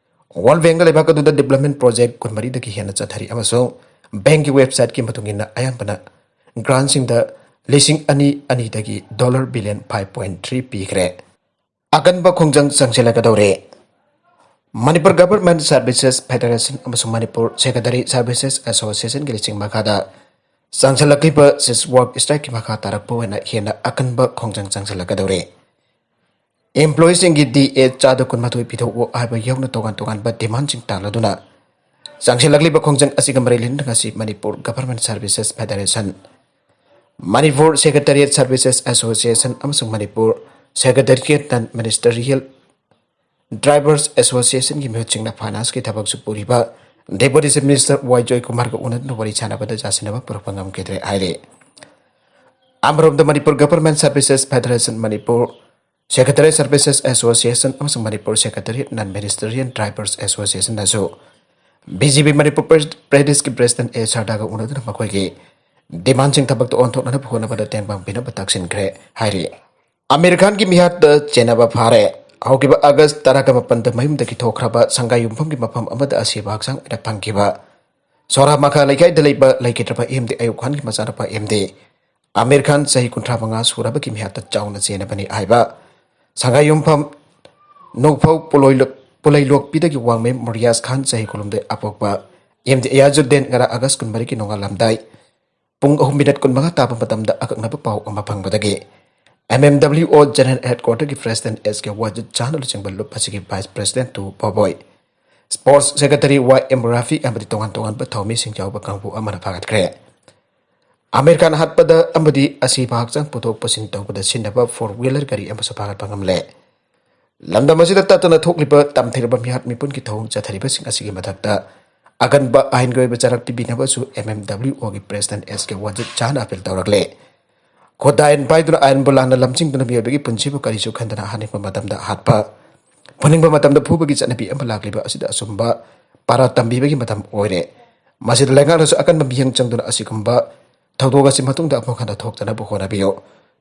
ꯋꯥꯔꯜ ꯕꯦꯡꯛꯅ ꯂꯩꯕꯥꯛ ꯑꯗꯨꯗ ꯗꯤꯕ꯭ꯂꯞꯃꯦꯟꯠ ꯄ꯭ꯔꯣꯖꯦꯛ ꯀꯨꯟꯃꯔꯤꯗꯒꯤ ꯍꯦꯟꯅ ꯆꯠꯊꯔꯤ ꯑꯃꯁꯨꯡ ꯕꯦꯡꯛꯀꯤ ꯋꯦꯕꯁꯥꯏꯠꯀꯤ ꯃꯇꯨꯡ ꯏꯟꯅ ꯑꯌꯥꯝꯕꯅ ꯒ꯭ꯔꯥꯟꯁꯤꯡꯗ ꯂꯤꯁꯤꯡ ꯑꯅꯤ ꯑꯅꯤꯗꯒꯤ dollar billion five point three ꯄꯤꯈ꯭ꯔꯦ꯫ ꯑꯀꯟꯕ ꯈꯣꯡꯖꯪ ꯆꯪꯁꯤꯜꯂꯛꯀꯗꯧꯔꯦ꯫ ꯃꯅꯤꯄꯨꯔ ꯒꯚꯔꯟꯃꯦꯟꯠ ꯁꯔꯚꯤꯁꯦꯁ ꯐꯦꯗꯔꯦꯁꯟ ꯑꯃꯁꯨꯡ ꯃꯅꯤꯄꯨꯔ ꯁꯦꯀ꯭ꯔꯦꯇꯔꯤ ꯁꯔꯚꯤꯁꯦꯁ ꯑꯦꯁꯣꯁꯤꯌꯦꯁꯟꯒꯤ ꯂꯨꯆꯤꯡ ꯃꯈꯥꯗ ꯆꯪꯁꯤꯜꯂꯛꯂꯤꯕ ꯁꯤꯁ ꯋꯥꯔꯛ ꯁ꯭ꯇ꯭ꯔꯥꯏꯛꯀꯤ ꯃꯈꯥ ꯇꯥꯔꯛꯄ ꯑꯣꯏꯅ ꯍꯦꯟꯅ ꯑꯀꯟꯕ ꯈꯣꯡꯖꯪ ꯆꯪꯁꯤꯜꯂꯛꯀꯗꯧꯔꯦ꯫ ꯏꯝꯄ꯭ꯂꯣꯌꯤꯁꯤꯡꯒꯤ ꯗꯤ ꯑꯦ ꯆꯥꯗ ꯀꯨꯟꯃꯥꯊꯣꯏ ꯄꯤꯊꯣꯛꯎ ꯍꯥꯏꯕ ꯌꯥꯎꯅ ꯇꯣꯉꯥꯟ ꯇꯣꯉꯥꯟꯕ ꯗꯤꯃꯥꯟꯁꯤꯡ ꯇꯥꯡꯂꯗꯨꯅ ꯆꯪꯁꯤꯜꯂꯛꯂꯤꯕ ꯈꯣꯡꯖꯪ ꯑꯁꯤꯒ ꯃꯔꯤ ꯂꯩꯅꯅ ꯉꯁꯤ Manipur government services federation, Manipur secretariat services association ꯑꯃꯁꯨꯡ Manipur secretariat non ministerial drivers ꯑꯦꯁꯣꯁꯤꯌꯦꯁꯟꯒꯤ ꯃꯤꯍꯨꯠꯁꯤꯡꯅ ꯐꯥꯏꯅꯥꯟꯁꯀꯤ ꯊꯕꯛ ꯁꯨ ꯄꯨꯔꯤꯕ ꯗꯦꯄꯨꯇꯤ ꯆꯤꯐ ꯃꯤꯅꯤꯁꯇꯔ ꯋꯥꯏ ꯖꯣꯏꯀꯨꯃꯥꯔꯒ ꯎꯅꯗꯨꯅ ꯋꯥꯔꯤ ꯁꯥꯟꯅꯕꯗ ꯌꯥꯁꯤꯟꯅꯕ ꯄꯨꯔꯛꯄ ꯉꯝꯈꯤꯗ꯭ꯔꯦ ꯍꯥꯏꯔꯤ꯫ ꯑꯃꯔꯣꯝꯗ Manipur government services federation, Manipur secretary services association ꯑꯃꯁꯨꯡ ꯃꯅꯤꯄꯨꯔ ꯁꯦꯀ꯭ꯔꯦꯇꯔꯤ ꯅꯟ ꯃꯤꯅꯤꯁꯇꯔꯤꯌꯦꯜ ꯗ꯭ꯔꯥꯏꯚꯔꯁ ꯑꯦꯁꯣꯁꯤꯌꯦꯁꯟꯅꯁꯨ ꯕꯤ ꯖꯦ ꯄꯤ ꯃꯅꯤꯄꯨꯔ ꯄ꯭ꯔ-, ꯄ꯭ꯔꯗꯦꯁꯀꯤ ꯄ꯭ꯔꯦꯁꯤꯗꯦꯟꯠ ꯑꯦ ꯁꯔꯗꯥꯒ ꯎꯅꯗꯨꯅ ꯃꯈꯣꯏꯒꯤ ꯗꯤꯃꯥꯟꯁꯤꯡ ꯊꯕꯛꯇ ꯑꯣꯟꯊꯣꯛꯅꯅꯕ ꯍꯣꯠꯅꯕꯗ ꯇꯦꯡꯕꯥꯡ ꯄꯤꯅꯕ ꯇꯛꯁꯤꯟꯈ꯭ꯔꯦ ꯍꯥꯏꯔꯤ꯫ ꯑꯃꯤꯔ ꯈꯥꯟꯒꯤ ꯃꯤꯍꯥꯠꯇ ꯆꯦꯟꯅꯕ ꯐꯥꯔꯦ꯫ ꯍꯧꯈꯤꯕ ꯑꯥꯒꯁ ꯇꯔꯥꯒ ꯃꯥꯄꯟꯗ ꯃꯌꯨꯝꯗꯒꯤ ꯊꯣꯛꯈ꯭ꯔꯕ ꯁꯪꯒꯥꯏ ꯌꯨꯝꯐꯝꯒꯤ ꯃꯐꯝ ꯑꯃꯗ ꯑꯁꯤꯕ ꯍꯛꯆꯥꯡ ꯑꯣꯏꯅ ꯐꯪꯈꯤꯕ ꯁꯣꯔꯥ ꯃꯈꯥ ꯂꯩꯀꯥꯏꯗ ꯂꯩꯕ ꯂꯩꯈꯤꯗ꯭ꯔꯕ ꯑꯦꯝ ꯗꯤ ꯑꯌꯨꯕ ꯈꯥꯟꯒꯤ ꯃꯆꯥꯅꯨꯄꯥ ꯑꯦꯝ ꯗꯤ ꯑꯃꯤꯔ ꯈꯥꯟ, ꯆꯍꯤ ꯀꯨꯟꯊ꯭ꯔꯥ ꯃꯉꯥ ꯁꯨꯔꯕꯒꯤ ꯃꯤꯍꯥꯠꯇ ꯆꯥꯎꯅ ꯆꯦꯟꯅꯕꯅꯤ ꯍꯥꯏꯕ ꯁꯪꯒꯥꯏ ꯌꯨꯝꯐꯝ ꯅꯣꯡꯐꯧ ꯄꯨꯂꯣꯏꯂꯣꯛ-, ꯄꯨꯂꯩꯂꯣꯛꯄꯤꯗꯒꯤ ꯋꯥꯡꯃꯌꯨꯝ ꯃꯨꯔꯤꯌꯥꯁ ꯈꯥꯟ, ꯆꯍꯤ ꯀꯨꯟꯍꯨꯝꯗꯣꯏ, ꯑꯄꯣꯛꯄ ꯑꯦꯝ ꯗꯤ ꯑꯌꯥꯖꯨꯗꯗꯤꯟ ꯉꯔꯥꯡ ꯑꯥꯒꯁ ꯀꯨꯟꯃꯔꯤꯒꯤ ꯅꯣꯡꯉꯥꯜꯂꯝꯗꯥꯏ ꯄꯨꯡ ꯑꯍꯨꯝ ꯃꯤꯅꯠ ꯀꯨꯟꯃꯉꯥ ꯇꯥꯕ ꯃꯇꯝꯗ ꯑꯀꯛꯅꯕ ꯄꯥꯎ ꯑꯃ ꯐꯪꯕꯗꯒꯤ M M W O general ꯍꯦꯗꯀ꯭ꯋꯥꯇꯔꯒꯤ ꯄ꯭ꯔꯦꯁꯤꯗꯦꯟꯠ ꯑꯦꯁ ꯀꯦ ꯋꯥꯖꯤꯗ ꯁꯍꯥꯅ ꯂꯨꯆꯤꯡꯕ ꯂꯨꯞ ꯑꯁꯤꯒꯤ ꯚꯥꯏꯁ ꯄ꯭ꯔꯦꯁꯤꯗꯦꯟꯠ ꯇꯨ ꯄꯥꯎꯕꯣꯏ, sports secretary Y M Rafi ꯑꯃꯗꯤ ꯇꯣꯉꯥꯟ ꯇꯣꯉꯥꯟꯕ ꯊꯧꯃꯤꯁꯤꯡ ꯌꯥꯎꯕ ꯀꯥꯡꯕꯨ ꯑꯃꯅ ꯐꯥꯒꯠꯈ꯭ꯔꯦ꯫ ꯑꯃꯤꯔ ꯈꯥꯟ ꯍꯥꯠꯄꯗ ꯑꯃꯗꯤ ꯑꯁꯤꯕ ꯍꯛꯆꯥꯡ ꯄꯨꯊꯣꯛ ꯄꯨꯁꯤꯟ ꯇꯧꯕꯗ ꯁꯤꯖꯤꯟꯅꯕ ꯐꯣꯔ ꯋꯤꯂꯔ ꯒꯥꯔꯤ ꯑꯃꯁꯨ ꯐꯥꯒꯠꯄ ꯉꯝꯂꯦ꯫ ꯂꯝꯗꯝ ꯑꯁꯤꯗ ꯇꯠꯇꯅ ꯊꯣꯛꯂꯤꯕ ꯇꯝꯊꯤꯔꯕ ꯃꯤꯍꯥꯠ ꯃꯤꯄꯨꯟꯒꯤ ꯊꯧꯑꯣꯡ ꯆꯠꯊꯔꯤꯕꯁꯤꯡ ꯑꯁꯤꯒꯤ ꯃꯊꯛꯇ ꯑꯀꯟꯕ ꯑꯥꯏꯟꯒꯤ ꯑꯣꯏꯕ ꯆꯔꯥꯛ ꯄꯤꯕꯤꯅꯕꯁꯨ ꯑꯦꯝ ꯑꯦꯝ ꯗꯕ꯭ꯂꯤꯎ ꯑꯣꯒꯤ ꯄ꯭ꯔꯦꯁꯤꯗꯦꯟꯠ ꯑꯦꯁ ꯀꯦ ꯋꯥꯖꯤꯗ ꯁꯍꯥꯅ ꯑꯄꯤꯜ ꯇꯧꯔꯛꯂꯦ꯫ ꯈꯨꯠ ꯑꯥꯏꯟ ꯄꯥꯏꯗꯨꯅ ꯑꯥꯏꯟꯕꯨ ꯂꯥꯟꯅ ꯂꯝꯖꯤꯡꯗꯨꯅ ꯃꯤꯑꯣꯏꯕꯒꯤ ꯄꯨꯟꯁꯤꯕꯨ ꯀꯔꯤꯁꯨ ꯈꯟꯗꯅ ꯍꯥꯠꯅꯤꯡꯕ ꯃꯇꯝꯗ ꯍꯥꯠꯄ, ꯐꯨꯅꯤꯡꯕ ꯃꯇꯝꯗ ꯐꯨꯕꯒꯤ ꯆꯠꯅꯕꯤ ꯑꯃ ꯂꯥꯛꯂꯤꯕ ꯑꯁꯤꯗ ꯑꯆꯨꯝꯕ ꯄꯥꯔꯥ ꯇꯝꯕꯤꯕꯒꯤ ꯃꯇꯝ ꯑꯣꯏꯔꯦ꯫ ꯃꯁꯤꯗ ꯂꯩꯉꯥꯛꯅꯁꯨ ꯑꯀꯟꯕ ꯃꯤꯠꯌꯦꯡ ꯆꯪꯗꯨꯅ ꯑꯁꯤꯒꯨꯝꯕ ꯊꯧꯗꯣꯛ ꯑꯁꯤ ꯃꯇꯨꯡꯗ ꯑꯃꯨꯛ ꯍꯟꯅ ꯊꯣꯛꯇꯅꯕ ꯍꯣꯠꯅꯕꯤꯌꯨ꯫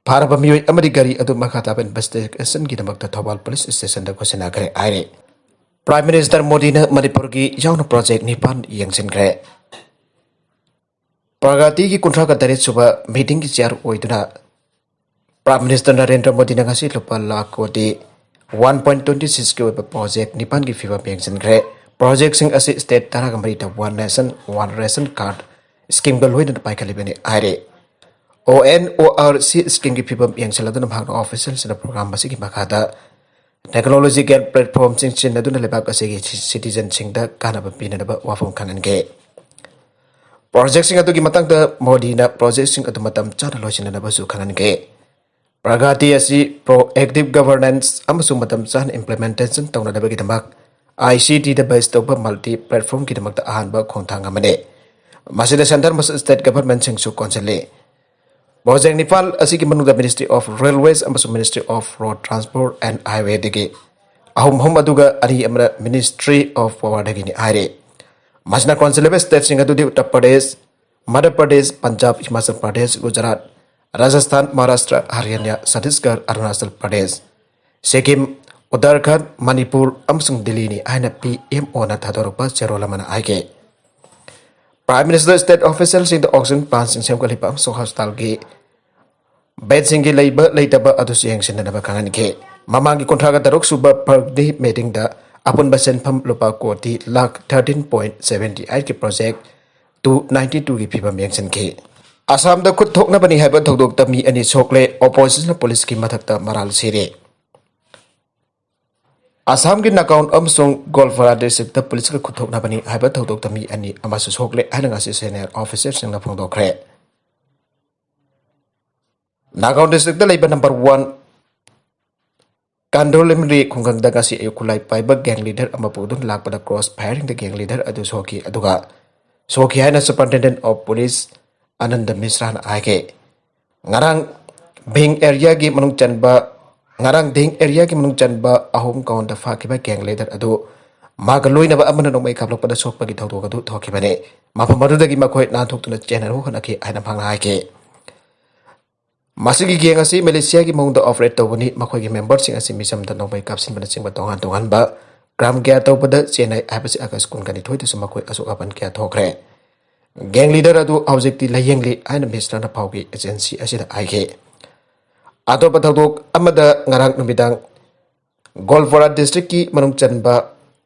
ꯐꯥꯔꯕ ꯃꯤꯑꯣꯏ ꯑꯃꯗꯤ ꯒꯥꯔꯤ ꯑꯗꯨ ꯃꯈꯥ ꯇꯥꯕ ꯏꯟꯚꯦꯁꯇꯤꯒꯦꯁꯟꯒꯤꯗꯃꯛꯇ ꯊꯧꯕꯥꯜ ꯄꯨꯂꯤꯁ ꯁ꯭ꯇꯦꯁꯟꯗ ꯈꯨꯠꯁꯤꯟꯅꯈ꯭ꯔꯦ ꯍꯥꯏꯔꯤ꯫ ꯄ꯭ꯔꯥꯏꯝ ꯃꯤꯅꯤꯁꯇꯔ ꯃꯣꯗꯤꯅ ꯃꯅꯤꯄꯨꯔꯒꯤ ꯌꯥꯎꯅ ꯄ꯭ꯔꯣꯖꯦꯛ ꯅꯤꯄꯥꯟ ꯌꯦꯡꯁꯤꯟꯈ꯭ꯔꯦ꯫ ꯄ꯭ꯔꯒꯇꯤꯒꯤ ꯀꯨꯟꯊ꯭ꯔꯥꯒ ꯇꯔꯦꯠ ꯁꯨꯕ ꯃꯤꯇꯤꯡꯒꯤ ꯆꯤꯌꯥꯔ ꯑꯣꯏꯗꯨꯅ ꯄ꯭ꯔꯥꯏꯝ ꯃꯤꯅꯤꯁꯇꯔ ꯅꯔꯦꯟꯗ꯭ꯔ ꯃꯣꯗꯤꯅ ꯉꯁꯤ ꯂꯨꯄꯥ ꯂꯥꯈ ꯀꯣꯇꯤ ꯋꯥꯟ ꯄꯣꯏꯟ ꯇ꯭ꯋꯦꯟꯇꯤ ꯁꯤꯛꯁꯀꯤ ꯑꯣꯏꯕ ꯄ꯭ꯔꯣꯖꯦꯛ ꯅꯤꯄꯥꯟꯒꯤ ꯐꯤꯕꯝ ꯌꯦꯡꯁꯤꯟꯈ꯭ꯔꯦ꯫ ꯄ꯭ꯔꯣꯖꯦꯛꯁꯤꯡ ꯑꯁꯤ ꯁ꯭ꯇꯦꯠ ꯇꯔꯥꯒ ꯃꯔꯤꯗ one nation one ration card ꯁ꯭ꯀꯤꯝꯒ ꯂꯣꯏꯅꯅ ꯄꯥꯏꯈꯠꯂꯤꯕꯅꯤ ꯍꯥꯏꯔꯤ꯫ ꯑꯣ ꯑꯦꯟ ꯑꯣ ꯑꯥꯔ ꯁꯤ ꯁ꯭ꯀꯤꯝꯒꯤ ꯐꯤꯕꯝ ꯌꯦꯡꯁꯤꯜꯂꯗꯨꯅ ꯃꯍꯥꯛꯅ ꯑꯣꯐꯤꯁꯤꯌꯦꯜꯁꯤꯡꯅ ꯄ꯭ꯔꯣꯒ꯭ꯔꯥꯝ ꯑꯁꯤꯒꯤ ꯃꯈꯥꯗ ꯇꯦꯛꯅꯣꯂꯣꯖꯤꯀꯦꯜ ꯄ꯭ꯂꯦꯠꯐꯣꯔꯝꯁꯤꯡ ꯁꯤꯖꯤꯟꯅꯗꯨꯅ ꯂꯩꯕꯥꯛ ꯑꯁꯤꯒꯤ ꯁꯤ-, ꯁꯤꯇꯤꯖꯟꯁꯤꯡꯗ ꯀꯥꯟꯅꯕ ꯄꯤꯅꯅꯕ ꯋꯥꯐꯝ ꯈꯪꯍꯟꯈꯤ꯫ ꯄ꯭ꯔꯣꯖꯦꯛꯁꯤꯡ ꯑꯗꯨꯒꯤ ꯃꯇꯥꯡꯗ ꯃꯣꯗꯤꯅ ꯄ꯭ꯔꯣꯖꯦꯛꯁꯤꯡ ꯑꯗꯨ ꯃꯇꯝ ꯆꯥꯅ ꯂꯣꯏꯁꯤꯟꯅꯅꯕꯁꯨ ꯈꯪꯍꯟꯈꯤ꯫ ꯄ꯭ꯔꯒꯇꯤ ꯑꯁꯤ ꯄ꯭ꯔꯣꯑꯦꯛꯇꯤꯚ ꯒꯚꯔꯅꯦꯟꯁ ꯑꯃꯁꯨꯡ ꯃꯇꯝ ꯆꯥꯅ ꯏꯝꯄ꯭ꯂꯤꯃꯦꯟꯇꯦꯁꯟ ꯇꯧꯅꯅꯕꯒꯤꯗꯃꯛ ꯑꯥꯏ ꯁꯤ ꯇꯤꯗ ꯕꯦꯁ ꯇꯧꯕ ꯃꯜꯇꯤ ꯄ꯭ꯂꯦꯠꯐꯣꯔꯝꯒꯤꯗꯃꯛꯇ ꯑꯍꯥꯟꯕ ꯈꯣꯡꯊꯥꯡ ꯑꯃꯅꯤ꯫ ꯃꯁꯤꯗ ꯁꯦꯟꯇꯔ ꯑꯃꯁꯨꯡ ꯁ꯭ꯇꯦꯠ ꯒꯚꯔꯟꯃꯦꯟꯠꯁꯤꯡꯁꯨ ꯀꯣꯟꯁꯤꯜꯂꯤ꯫ ꯄ꯭ꯔꯣꯖꯦꯛ ꯅꯤꯄꯥꯜ ꯑꯁꯤꯒꯤ ꯃꯅꯨꯡꯗ Ministry of Railways ꯑꯃꯁꯨꯡ Ministry of Road Transport and Highwayꯗꯒꯤ ꯑꯍꯨꯝ ꯑꯍꯨꯝ, ꯑꯗꯨꯒ ꯑꯅꯤ ꯑꯃꯅ Ministry of Powerꯗꯒꯤꯅꯤ ꯍꯥꯏꯔꯤ꯫ ꯃꯁꯤꯅ ꯀꯣꯟꯁꯤꯜꯂꯤꯕ ꯁ꯭ꯇꯦꯠꯁꯤꯡ ꯑꯗꯨꯗꯤ ꯎꯠꯇꯔ ꯄ꯭ꯔꯗꯦꯁ, ꯃꯙ꯭ꯌ ꯄ꯭ꯔꯗꯦꯁ, ꯄꯟꯖꯥꯕ, ꯍꯤꯃꯥꯆꯜ ꯄ꯭ꯔꯗꯦꯁ, ꯒꯨꯖꯔꯥꯠ, ꯔꯥꯖꯁꯊꯥꯟ, ꯃꯍꯥꯔꯥꯁꯇ꯭ꯔ, ꯍꯔꯤꯌꯥꯅꯥ, ꯆꯇꯤꯁꯒꯔ, ꯑꯔꯨꯅꯥꯆꯜ ꯄ꯭ꯔꯗꯦꯁ, ꯁꯤꯛꯀꯤꯝ, ꯎꯠꯇꯔꯈꯟꯗ, ꯃꯅꯤꯄꯨꯔ ꯑꯃꯁꯨꯡ ꯗꯤꯜꯂꯤꯅꯤ ꯍꯥꯏꯅ ꯄꯤ ꯑꯦꯝ ꯑꯣꯅ ꯊꯥꯗꯣꯔꯛꯄ ꯆꯦꯔꯣꯜ ꯑꯃꯅ ꯍꯥꯏꯈꯤ꯫ ꯄ꯭ꯔꯥꯏꯝ ꯃꯤꯅꯤꯁꯇꯔ ꯁ꯭ꯇꯦꯠ ꯑꯣꯐꯤꯁꯤꯌꯦꯜꯁꯤꯡꯗ ꯑꯣꯛꯁꯤꯖꯟ ꯄ꯭ꯂꯥꯟꯁꯤꯡ ꯁꯦꯝꯒꯠꯂꯤꯕ ꯑꯃꯁꯨꯡ ꯍꯣꯁꯄꯤꯇꯥꯜꯒꯤ ꯕꯦꯗꯁꯤꯡꯒꯤ ꯂꯩꯕ ꯂꯩꯇꯕ ꯑꯗꯨꯁꯨ ꯌꯦꯡꯁꯤꯟꯅꯅꯕ ꯈꯪꯍꯟꯈꯤ꯫ ꯃꯃꯥꯡꯒꯤ ꯀꯨꯟꯊ꯭ꯔꯥꯒ ꯇꯔꯨꯛ ꯁꯨꯕ ꯄ꯭ꯔꯒꯇꯤ ꯃꯤꯇꯤꯡꯗ ꯑꯄꯨꯟꯕ ꯁꯦꯟꯐꯝ ꯂꯨꯄꯥ ꯀꯣꯇꯤ ꯂꯥꯈ ꯊꯥꯔꯇꯤꯟ ꯄꯣꯏꯟ ꯁꯚꯦꯟꯇꯤ ꯑꯩꯠꯀꯤ ꯄ꯭ꯔꯣꯖꯦꯛ ꯇꯨ ꯅꯥꯏꯟꯇꯤ ꯇꯨꯒꯤ ꯐꯤꯕꯝ ꯌꯦꯡꯁꯤꯟꯈꯤ꯫ ꯑꯁꯥꯝꯗ ꯈꯨꯠ ꯊꯣꯛꯅꯕꯅꯤ ꯍꯥꯏꯕ ꯊꯧꯗꯣꯛꯇ ꯃꯤ ꯑꯅꯤ ꯁꯣꯛꯂꯦ, ꯑꯣꯄꯣꯖꯤꯁꯟꯅ ꯄꯨꯂꯤꯁꯀꯤ ꯃꯊꯛꯇ ꯃꯔꯥꯜ ꯁꯤꯔꯦ꯫ ꯑꯁꯥꯝꯒꯤ ꯅꯥꯒꯥꯎꯟ ꯑꯃꯁꯨꯡ ꯒꯣꯜꯐꯔꯥ ꯗꯤꯁꯇ꯭ꯔꯤꯛꯇ ꯄꯨꯂꯤꯁꯀ ꯈꯨꯠ ꯊꯣꯛꯅꯕꯅꯤ ꯍꯥꯏꯕ ꯊꯧꯗꯣꯛꯇ ꯃꯤ ꯑꯅꯤ ꯑꯃꯁꯨ ꯁꯣꯛꯂꯦ ꯍꯥꯏꯅ ꯉꯁꯤ ꯁꯦꯅꯤꯌꯔ ꯑꯣꯐꯤꯁꯔꯁꯤꯡꯅ ꯐꯣꯡꯗꯣꯛꯈ꯭ꯔꯦ꯫ ꯅꯥꯒꯥꯎꯟ ꯗꯤꯁꯇ꯭ꯔꯤꯛꯇ ꯂꯩꯕ ꯅꯝꯕꯔ ꯋꯥꯟ ꯀꯥꯟꯗꯣꯂꯤꯝꯔꯤ ꯈꯨꯡꯒꯪꯗ ꯉꯁꯤ ꯑꯌꯨꯛ ꯈꯨꯠꯂꯥꯏ ꯄꯥꯏꯕ ꯒꯦꯡ ꯂꯤꯗꯔ ꯑꯃ ꯄꯨꯗꯨꯅ ꯂꯥꯛꯄꯗ ꯀ꯭ꯔꯣꯁ ꯐꯥꯌꯔꯤꯡꯗ ꯒꯦꯡ ꯂꯤꯗꯔ ꯑꯗꯨ ꯁꯣꯛꯈꯤ, ꯑꯗꯨꯒ ꯁꯣꯛꯈꯤ ꯍꯥꯏꯅ Superintendent of Police ꯑꯅꯟꯗ ꯃꯤꯁ꯭ꯔꯥꯅ ꯍꯥꯏꯈꯤ꯫ ꯉꯔꯥꯡ ꯚꯤꯡ ꯑꯦꯔꯤꯌꯥꯒꯤ ꯃꯅꯨꯡ ꯆꯟꯕ, ꯉꯔꯥꯡ ꯙꯤꯡ ꯑꯦꯔꯤꯌꯥꯒꯤ ꯃꯅꯨꯡ ꯆꯟꯕ ꯑꯍꯨꯝ ꯀꯥꯎꯟꯗ ꯐꯥꯈꯤꯕ ꯒꯦꯡ ꯂꯤꯗꯔ ꯑꯗꯨ ꯃꯥꯒ ꯂꯣꯏꯅꯕ ꯑꯃꯅ ꯅꯣꯡꯃꯩ ꯀꯥꯞꯂꯛꯄꯗ ꯁꯣꯛꯄꯒꯤ ꯊꯧꯗꯣꯛ ꯑꯗꯨ ꯊꯣꯛꯈꯤꯕꯅꯤ꯫ ꯃꯐꯝ ꯑꯗꯨꯗꯒꯤ ꯃꯈꯣꯏ ꯅꯥꯟꯊꯣꯛꯇꯨꯅ ꯆꯦꯟꯅꯕ ꯍꯣꯠꯅꯈꯤ ꯍꯥꯏꯅ ꯃꯍꯥꯛꯅ ꯍꯥꯏꯈꯤ꯫ ꯃꯁꯤꯒꯤ ꯒꯦꯡ ꯑꯁꯤ ꯃꯦꯂꯦꯁꯤꯌꯥꯒꯤ ꯃꯑꯣꯡꯗ ꯑꯣꯄꯔꯦꯠ ꯇꯧꯕꯅꯤ꯫ ꯃꯈꯣꯏꯒꯤ ꯃꯦꯝꯕꯔꯁꯤꯡ ꯑꯁꯤ ꯃꯤꯆꯝꯗ ꯅꯣꯡꯃꯩ ꯀꯥꯞꯁꯤꯟꯕꯅꯆꯤꯡꯕ ꯇꯣꯉꯥꯟ ꯇꯣꯉꯥꯟꯕ ꯀ꯭ꯔꯥꯏꯝ ꯀꯌꯥ ꯇꯧꯕꯗ ꯆꯦꯟꯅꯩ ꯍꯥꯏꯕꯁꯤ ꯑꯥꯒꯁ ꯀꯨꯟꯒ ꯅꯤꯊꯣꯏꯗꯁꯨ ꯃꯈꯣꯏ ꯑꯁꯣꯛ ꯑꯄꯟ ꯀꯌꯥ ꯊꯣꯛꯈ꯭ꯔꯦ꯫ ꯒꯦꯡ ꯂꯤꯗꯔ ꯑꯗꯨ ꯍꯧꯖꯤꯛꯇꯤ ꯂꯥꯌꯦꯡꯂꯤ ꯍꯥꯏꯅ ꯃꯤꯁ꯭ꯔꯥꯅ ꯐꯥꯎꯈꯤ ꯑꯦꯖꯦꯟꯁꯤ ꯑꯁꯤꯗ ꯍꯥꯏꯈꯤ꯫ ꯑꯇꯣꯞꯄ ꯊꯧꯗꯣꯛ ꯑꯃꯗ, ꯉꯔꯥꯡ ꯅꯨꯃꯤꯗꯥꯡ ꯒꯣꯜꯄꯣꯔꯥ ꯗꯤꯁꯇ꯭ꯔꯤꯛꯀꯤ ꯃꯅꯨꯡ ꯆꯟꯕ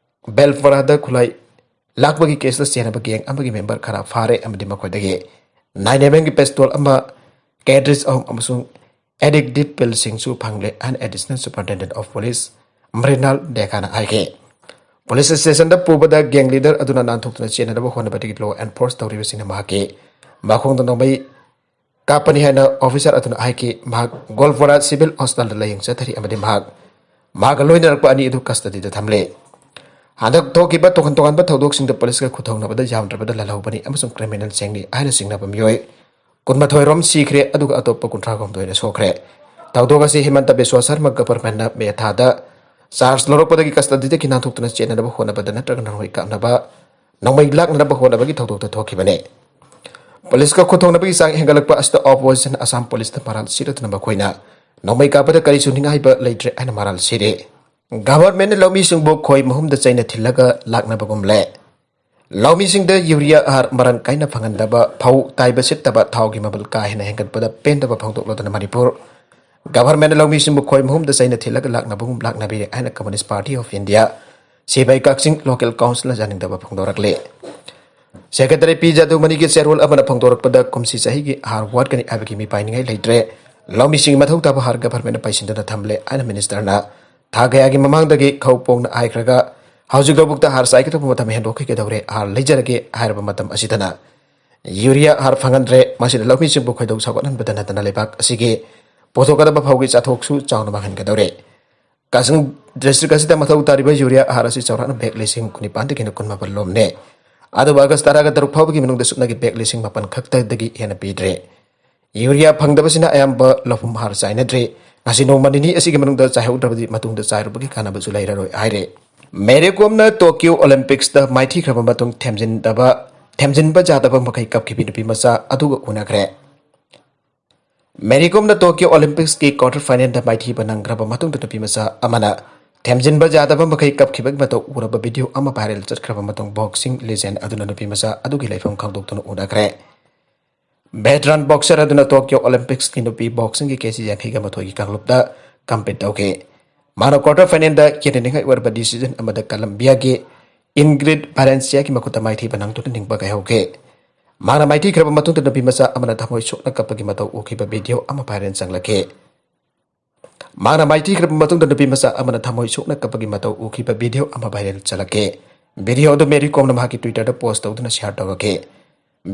ꯕꯦꯜꯄꯣꯔꯥꯗ ꯈꯨꯠꯂꯥꯏ ꯂꯥꯛꯄꯒꯤ ꯀꯦꯁꯇ ꯆꯦꯟꯅꯕ ꯒꯦꯡ ꯑꯃꯒꯤ ꯃꯦꯝꯕꯔ ꯈꯔ ꯐꯥꯔꯦ ꯑꯃꯗꯤ ꯃꯈꯣꯏꯗꯒꯤ nine mm ꯒꯤ ꯄꯤꯁꯇꯣꯜ ꯑꯃ, ꯀꯦꯗ꯭ꯔꯤꯁ ꯑꯍꯨꯝ ꯑꯃꯁꯨꯡ ꯑꯦꯗꯤꯛꯇꯤꯚ ꯄꯤꯜꯁꯤꯡꯁꯨ ꯐꯪꯂꯦ ꯍꯥꯏꯅ additional superintendent of police Mrinal ꯗꯦꯀꯥꯅ ꯍꯥꯏꯈꯤ꯫ ꯄꯨꯂꯤꯁ ꯁ꯭ꯇꯦꯁꯟꯗ ꯄꯨꯕꯗ ꯒꯦꯡ ꯂꯤꯗꯔ ꯑꯗꯨꯅ ꯅꯥꯟꯊꯣꯛꯇꯨꯅ ꯆꯦꯟꯅꯅꯕ ꯍꯣꯠꯅꯕꯗꯒꯤ ꯂꯣ ꯑꯦꯟꯐꯣꯔꯁ ꯇꯧꯔꯤꯕꯁꯤꯡꯅ ꯃꯍꯥꯛꯀꯤ ꯃꯈꯣꯡꯗ ꯅꯣꯡꯃꯩ ꯀꯥꯞꯄꯅꯤ ꯍꯥꯏꯅ ꯑꯣꯐꯤꯁꯥꯔ ꯑꯗꯨꯅ ꯍꯥꯏꯈꯤ꯫ ꯃꯍꯥꯛ ꯒꯣꯜꯄꯣꯔꯥ ꯁꯤꯚꯤꯜ ꯍꯣꯁꯄꯤꯇꯥꯜꯗ ꯂꯥꯌꯦꯡ ꯆꯠꯊꯔꯤ ꯑꯃꯗꯤ ꯃꯍꯥꯛ ꯃꯍꯥꯛꯀ ꯂꯣꯏꯅꯔꯛꯄ ꯑꯅꯤ ꯑꯗꯨ ꯀꯁꯇꯗꯤꯗ ꯊꯝꯂꯦ꯫ ꯍꯟꯗꯛ ꯊꯣꯛꯈꯤꯕ ꯇꯣꯉꯥꯟ ꯇꯣꯉꯥꯟꯕ ꯊꯧꯗꯣꯛꯁꯤꯡꯗ ꯄꯨꯂꯤꯁꯀ ꯈꯨꯊꯧꯅꯕꯗ ꯌꯥꯝꯗ꯭ꯔꯕꯗ ꯂꯥꯜꯍꯧꯕꯅꯤ ꯑꯃꯁꯨꯡ ꯀ꯭ꯔꯤꯃꯤꯅꯦꯜꯁꯤꯡꯅꯤ ꯍꯥꯏꯅ ꯆꯤꯡꯅꯕ ꯃꯤꯑꯣꯏ ꯀꯨꯟꯃꯥꯊꯣꯏ ꯔꯣꯝ ꯁꯤꯈ꯭ꯔꯦ, ꯑꯗꯨꯒ ꯑꯇꯣꯞꯄ ꯀꯨꯟꯊ꯭ꯔꯥ ꯍꯨꯝꯗꯣꯏꯅ ꯁꯣꯛꯈ꯭ꯔꯦ꯫ ꯊꯧꯗꯣꯛ ꯑꯁꯤ ꯍꯤꯃꯟꯇ ꯕꯤꯁ꯭ꯋꯥ ꯁꯔꯃ ꯒꯚꯔꯟꯃꯦꯟꯠꯅ ꯃꯦ ꯊꯥꯗ ꯆꯥꯔꯖ ꯂꯧꯔꯛꯄꯗꯒꯤ ꯀꯁꯇꯗꯤꯗꯒꯤ ꯅꯥꯟꯊꯣꯛꯇꯨꯅ ꯆꯦꯟꯅꯅꯕ ꯍꯣꯠꯅꯕꯗ ꯅꯠꯇ꯭ꯔꯒ ꯅꯣꯡꯃꯩ ꯀꯥꯞꯅꯕ, ꯅꯣꯡꯃꯩ ꯂꯥꯛꯅꯅꯕ ꯍꯣꯠꯅꯕꯒꯤ ꯊꯧꯗꯣꯛꯇ ꯊꯣꯛꯈꯤꯕꯅꯤ꯫ ꯄꯨꯂꯤꯁꯀ ꯈꯨꯊꯣꯡꯅꯕꯒꯤ ꯆꯥꯡ ꯍꯦꯟꯒꯠꯂꯛꯄ ꯑꯁꯤꯗ ꯑꯣꯄꯣꯖꯤꯁꯟ ꯑꯁꯥꯝ ꯄꯨꯂꯤꯁꯇ ꯃꯔꯥꯜ ꯁꯤꯔꯗꯨꯅ ꯃꯈꯣꯏꯅ ꯅꯣꯡꯃꯩ ꯀꯥꯞꯄꯗ ꯀꯔꯤꯁꯨ ꯅꯤꯡꯉꯥꯏꯕ ꯂꯩꯇ꯭ꯔꯦ ꯍꯥꯏꯅ ꯃꯔꯥꯜ ꯁꯤꯔꯦ꯫ ꯒꯚꯔꯟꯃꯦꯟꯠꯅ ꯂꯧꯃꯤꯁꯤꯡꯕꯨ ꯈꯣꯏ ꯃꯍꯨꯝꯗ ꯆꯩꯅ ꯊꯤꯜꯂꯒ ꯂꯥꯛꯅꯕꯒꯨꯝꯂꯦ꯫ ꯂꯧꯃꯤꯁꯤꯡꯗ ꯌꯨꯔꯤꯌꯥ ꯍꯥꯔ ꯃꯔꯥꯡ ꯀꯥꯏꯅ ꯐꯪꯍꯟꯗꯕ, ꯐꯧ ꯇꯥꯏꯕ ꯁꯤꯠꯇꯕ, ꯊꯥꯎꯒꯤ ꯃꯃꯜ ꯀꯥ ꯍꯦꯟꯅ ꯍꯦꯟꯒꯠꯄꯗ ꯄꯦꯟꯗꯕ ꯐꯣꯡꯗꯣꯛꯂꯗꯨꯅ ꯃꯅꯤꯄꯨꯔ ꯒꯚꯔꯟꯃꯦꯟꯠꯅ ꯂꯧꯃꯤꯁꯤꯡꯕꯨ ꯈꯣꯏ ꯃꯍꯨꯝꯗ ꯆꯩꯅ ꯊꯤꯜꯂꯒ ꯂꯥꯛꯅꯕꯒꯨꯝ ꯂꯥꯛꯅꯕꯤꯔꯦ ꯍꯥꯏꯅ communist party of India, CPI Kakching local ꯀꯥꯎꯟꯁꯤꯜꯅ ꯌꯥꯅꯤꯡꯗꯕ ꯐꯣꯡꯗꯣꯔꯛꯂꯦ꯫ ꯁꯦꯀ꯭ꯔꯦꯇꯔꯤ ꯄꯤ ꯖꯥꯗꯨꯃꯅꯤꯒꯤ ꯆꯦꯔꯣꯜ ꯑꯃꯅ ꯐꯣꯡꯗꯣꯔꯛꯄꯗ ꯀꯨꯝꯁꯤ ꯆꯍꯤꯒꯤ ꯍꯥꯔ ꯋꯥꯠꯀꯅꯤ ꯍꯥꯏꯕꯒꯤ ꯃꯤꯄꯥꯏꯅꯤꯡꯉꯥꯏ ꯂꯩꯇ꯭ꯔꯦ꯫ ꯂꯧꯃꯤꯁꯤꯡꯒꯤ ꯃꯊꯧ ꯇꯥꯕ ꯍꯥꯔ ꯒꯚꯔꯟꯃꯦꯟꯠꯅ ꯄꯩꯁꯤꯟꯗꯨꯅ ꯊꯝꯂꯦ ꯍꯥꯏꯅ ꯃꯤꯅꯤꯁꯇꯔꯅ ꯊꯥ ꯀꯌꯥꯒꯤ ꯃꯃꯥꯡꯗꯒꯤ ꯈꯧ ꯄꯣꯡꯅ ꯍꯥꯏꯈ꯭ꯔꯒ ꯍꯧꯖꯤꯛ ꯂꯧꯕꯨꯛꯇ ꯍꯥꯔ ꯆꯥꯏꯒꯗꯧꯕ ꯃꯇꯝ ꯍꯦꯟꯗꯣꯛꯈꯤꯒꯗꯧꯔꯦ, ꯍꯥꯔ ꯂꯩꯖꯔꯒꯦ ꯍꯥꯏꯔꯕ ꯃꯇꯝ ꯑꯁꯤꯗꯅ ꯌꯨꯔꯤꯌꯥ ꯍꯥꯔ ꯐꯪꯍꯟꯗ꯭ꯔꯦ꯫ ꯃꯁꯤꯅ ꯂꯧꯃꯤꯁꯤꯡꯕꯨ ꯈꯣꯏꯗꯧ ꯁꯥꯎꯒꯠꯍꯟꯕꯗ ꯅꯠꯇꯅ ꯂꯩꯕꯥꯛ ꯑꯁꯤꯒꯤ ꯄꯨꯊꯣꯛꯀꯗꯕ ꯐꯧꯒꯤ ꯆꯥꯊꯣꯛꯁꯨ ꯆꯥꯎꯅ ꯃꯥꯡꯍꯟꯒꯗꯧꯔꯦ꯫ ꯀꯛꯆꯤꯡ ꯗꯤꯁꯇ꯭ꯔꯤꯛ ꯑꯁꯤꯗ ꯃꯊꯧ ꯇꯥꯔꯤꯕ ꯌꯨꯔꯤꯌꯥ ꯍꯥꯔ ꯑꯁꯤ ꯆꯥꯎꯔꯥꯛꯅ ꯕꯦꯒ ꯂꯤꯁꯤꯡ ꯀꯨꯟꯅꯤꯄꯥꯟꯗꯒꯤꯅ ꯀꯨꯟꯃꯥꯄꯟ ꯂꯣꯝꯅꯦ꯫ ꯑꯗꯨꯕꯨ ꯑꯥꯒꯁ ꯇꯔꯥꯒ ꯇꯔꯨꯛ ꯐꯥꯎꯕꯒꯤ ꯃꯅꯨꯡꯗ ꯁꯨꯞꯅꯒꯤ ꯕꯦꯒ ꯂꯤꯁꯤꯡ ꯃꯥꯄꯟ ꯈꯛꯇꯗꯒꯤ ꯍꯦꯟꯅ ꯄꯤꯗ꯭ꯔꯦ꯫ ꯌꯨꯔꯤꯌꯥ ꯐꯪꯗꯕꯁꯤꯅ ꯑꯌꯥꯝꯕ ꯂꯧꯐꯝ ꯍꯥꯔ ꯆꯥꯏꯅꯗ꯭ꯔꯤ꯫ ꯉꯁꯤ ꯅꯣꯡꯃ ꯅꯤꯅꯤ ꯑꯁꯤꯒꯤ ꯃꯅꯨꯡꯗ ꯆꯥꯏꯍꯧꯗ꯭ꯔꯕꯗꯤ ꯃꯇꯨꯡꯗ ꯆꯥꯏꯔꯨꯕꯒꯤ ꯀꯥꯟꯅꯕꯁꯨ ꯂꯩꯔꯔꯣꯏ ꯍꯥꯏꯔꯦ꯫ ꯃꯦꯔꯤ ꯀꯣꯝꯅ ꯇꯣꯀꯤꯌꯣ ꯑꯣꯂꯤꯝꯄꯤꯛꯁꯇ ꯃꯥꯏꯊꯤꯈ꯭ꯔꯕ ꯃꯇꯨꯡ ꯊꯦꯝꯖꯤꯟꯗꯕ, ꯊꯦꯝꯖꯤꯟꯕ ꯌꯥꯗꯕ ꯃꯈꯩ ꯀꯞꯈꯤꯕꯤ ꯅꯨꯄꯤ ꯃꯆꯥ ꯑꯗꯨꯒ ꯎꯅꯈ꯭ꯔꯦ꯫ ꯃꯦꯔꯤ ꯀꯣꯝꯅ ꯇꯣꯀꯤꯌꯣ ꯑꯣꯂꯤꯝꯄꯤꯛꯁꯀꯤ ꯀ꯭ꯋꯥꯔꯇꯔ ꯐꯥꯏꯅꯦꯜꯗ ꯃꯥꯏꯊꯤꯕ ꯅꯪꯈ꯭ꯔꯕ ꯃꯇꯨꯡꯗ ꯅꯨꯄꯤ ꯃꯆꯥ ꯑꯃꯅ ꯊꯦꯝꯖꯤꯟꯕ ꯌꯥꯗꯕ ꯃꯈꯩ ꯀꯞꯈꯤꯕꯒꯤ ꯃꯇꯧ ꯎꯔꯕ ꯚꯤꯗꯤꯑꯣ ꯑꯃ ꯚꯥꯏꯔꯦꯜ ꯆꯠꯈ꯭ꯔꯕ ꯃꯇꯨꯡ ꯕꯣꯛꯁꯤꯡ ꯂꯤꯖꯦꯟ ꯑꯗꯨꯅ ꯅꯨꯄꯤ ꯃꯆꯥ ꯑꯗꯨꯒꯤ ꯂꯩꯐꯝ ꯈꯪꯗꯣꯛꯇꯨꯅ ꯎꯅꯈ꯭ꯔꯦ꯫ ꯚꯦꯇꯔꯥꯟ ꯕꯣꯛꯁꯔ ꯑꯗꯨꯅ ꯇꯣꯀꯤꯌꯣ ꯑꯣꯂꯤꯝꯄꯤꯛꯁꯀꯤ ꯅꯨꯄꯤ ꯕꯣꯛꯁꯤꯡꯒꯤ ꯀꯦ ꯖꯤ ꯌꯥꯡꯈꯩꯒ ꯃꯥꯊꯣꯏꯒꯤ ꯀꯥꯡꯂꯨꯞꯇ ꯀꯝꯄꯤꯠ ꯇꯧꯈꯤ꯫ ꯃꯍꯥꯛꯅ quarter finalꯗ ꯌꯦꯡꯅꯅꯤꯡꯉꯥꯏ ꯑꯣꯏꯔꯕ decision ꯑꯃꯗ ꯀꯂꯝꯕꯤꯌꯥꯒꯤ ꯏꯟꯒ꯭ꯔꯤꯠ ꯚꯥꯂꯦꯟꯁꯤꯌꯥꯒꯤ ꯃꯈꯨꯠꯇ ꯃꯥꯏꯊꯤꯕ ꯅꯪꯗꯨꯅ ꯅꯤꯡꯕ ꯀꯥꯏꯍꯧꯈꯤ꯫ ꯃꯍꯥꯛꯅ ꯃꯥꯏꯊꯤꯈ꯭ꯔꯕ ꯃꯇꯨꯡꯗ ꯅꯨꯄꯤ ꯃꯆꯥ ꯑꯃꯅ ꯊꯃꯣꯏ ꯁꯣꯛꯅ ꯀꯞꯄꯒꯤ ꯃꯇꯧ ꯎꯈꯤꯕ video ꯑꯃ viral ꯆꯪꯂꯛꯈꯤ꯫ ꯃꯍꯥꯛꯅ ꯃꯥꯏꯊꯤꯈ꯭ꯔꯕ ꯃꯇꯨꯡꯗ ꯅꯨꯄꯤ ꯃꯆꯥ ꯑꯃꯅ ꯊꯃꯣꯏ ꯁꯣꯛꯅ ꯀꯞꯄꯒꯤ ꯃꯇꯧ ꯎꯈꯤꯕ video ꯑꯃ viral ꯆꯠꯂꯛꯈꯤ꯫ Video ꯑꯗꯨ ꯃꯦꯔꯤ ꯀꯣꯝꯅ ꯃꯍꯥꯛꯀꯤ Twitterꯗ post ꯇꯧꯗꯨꯅ share ꯇꯧꯔꯛꯈꯤ꯫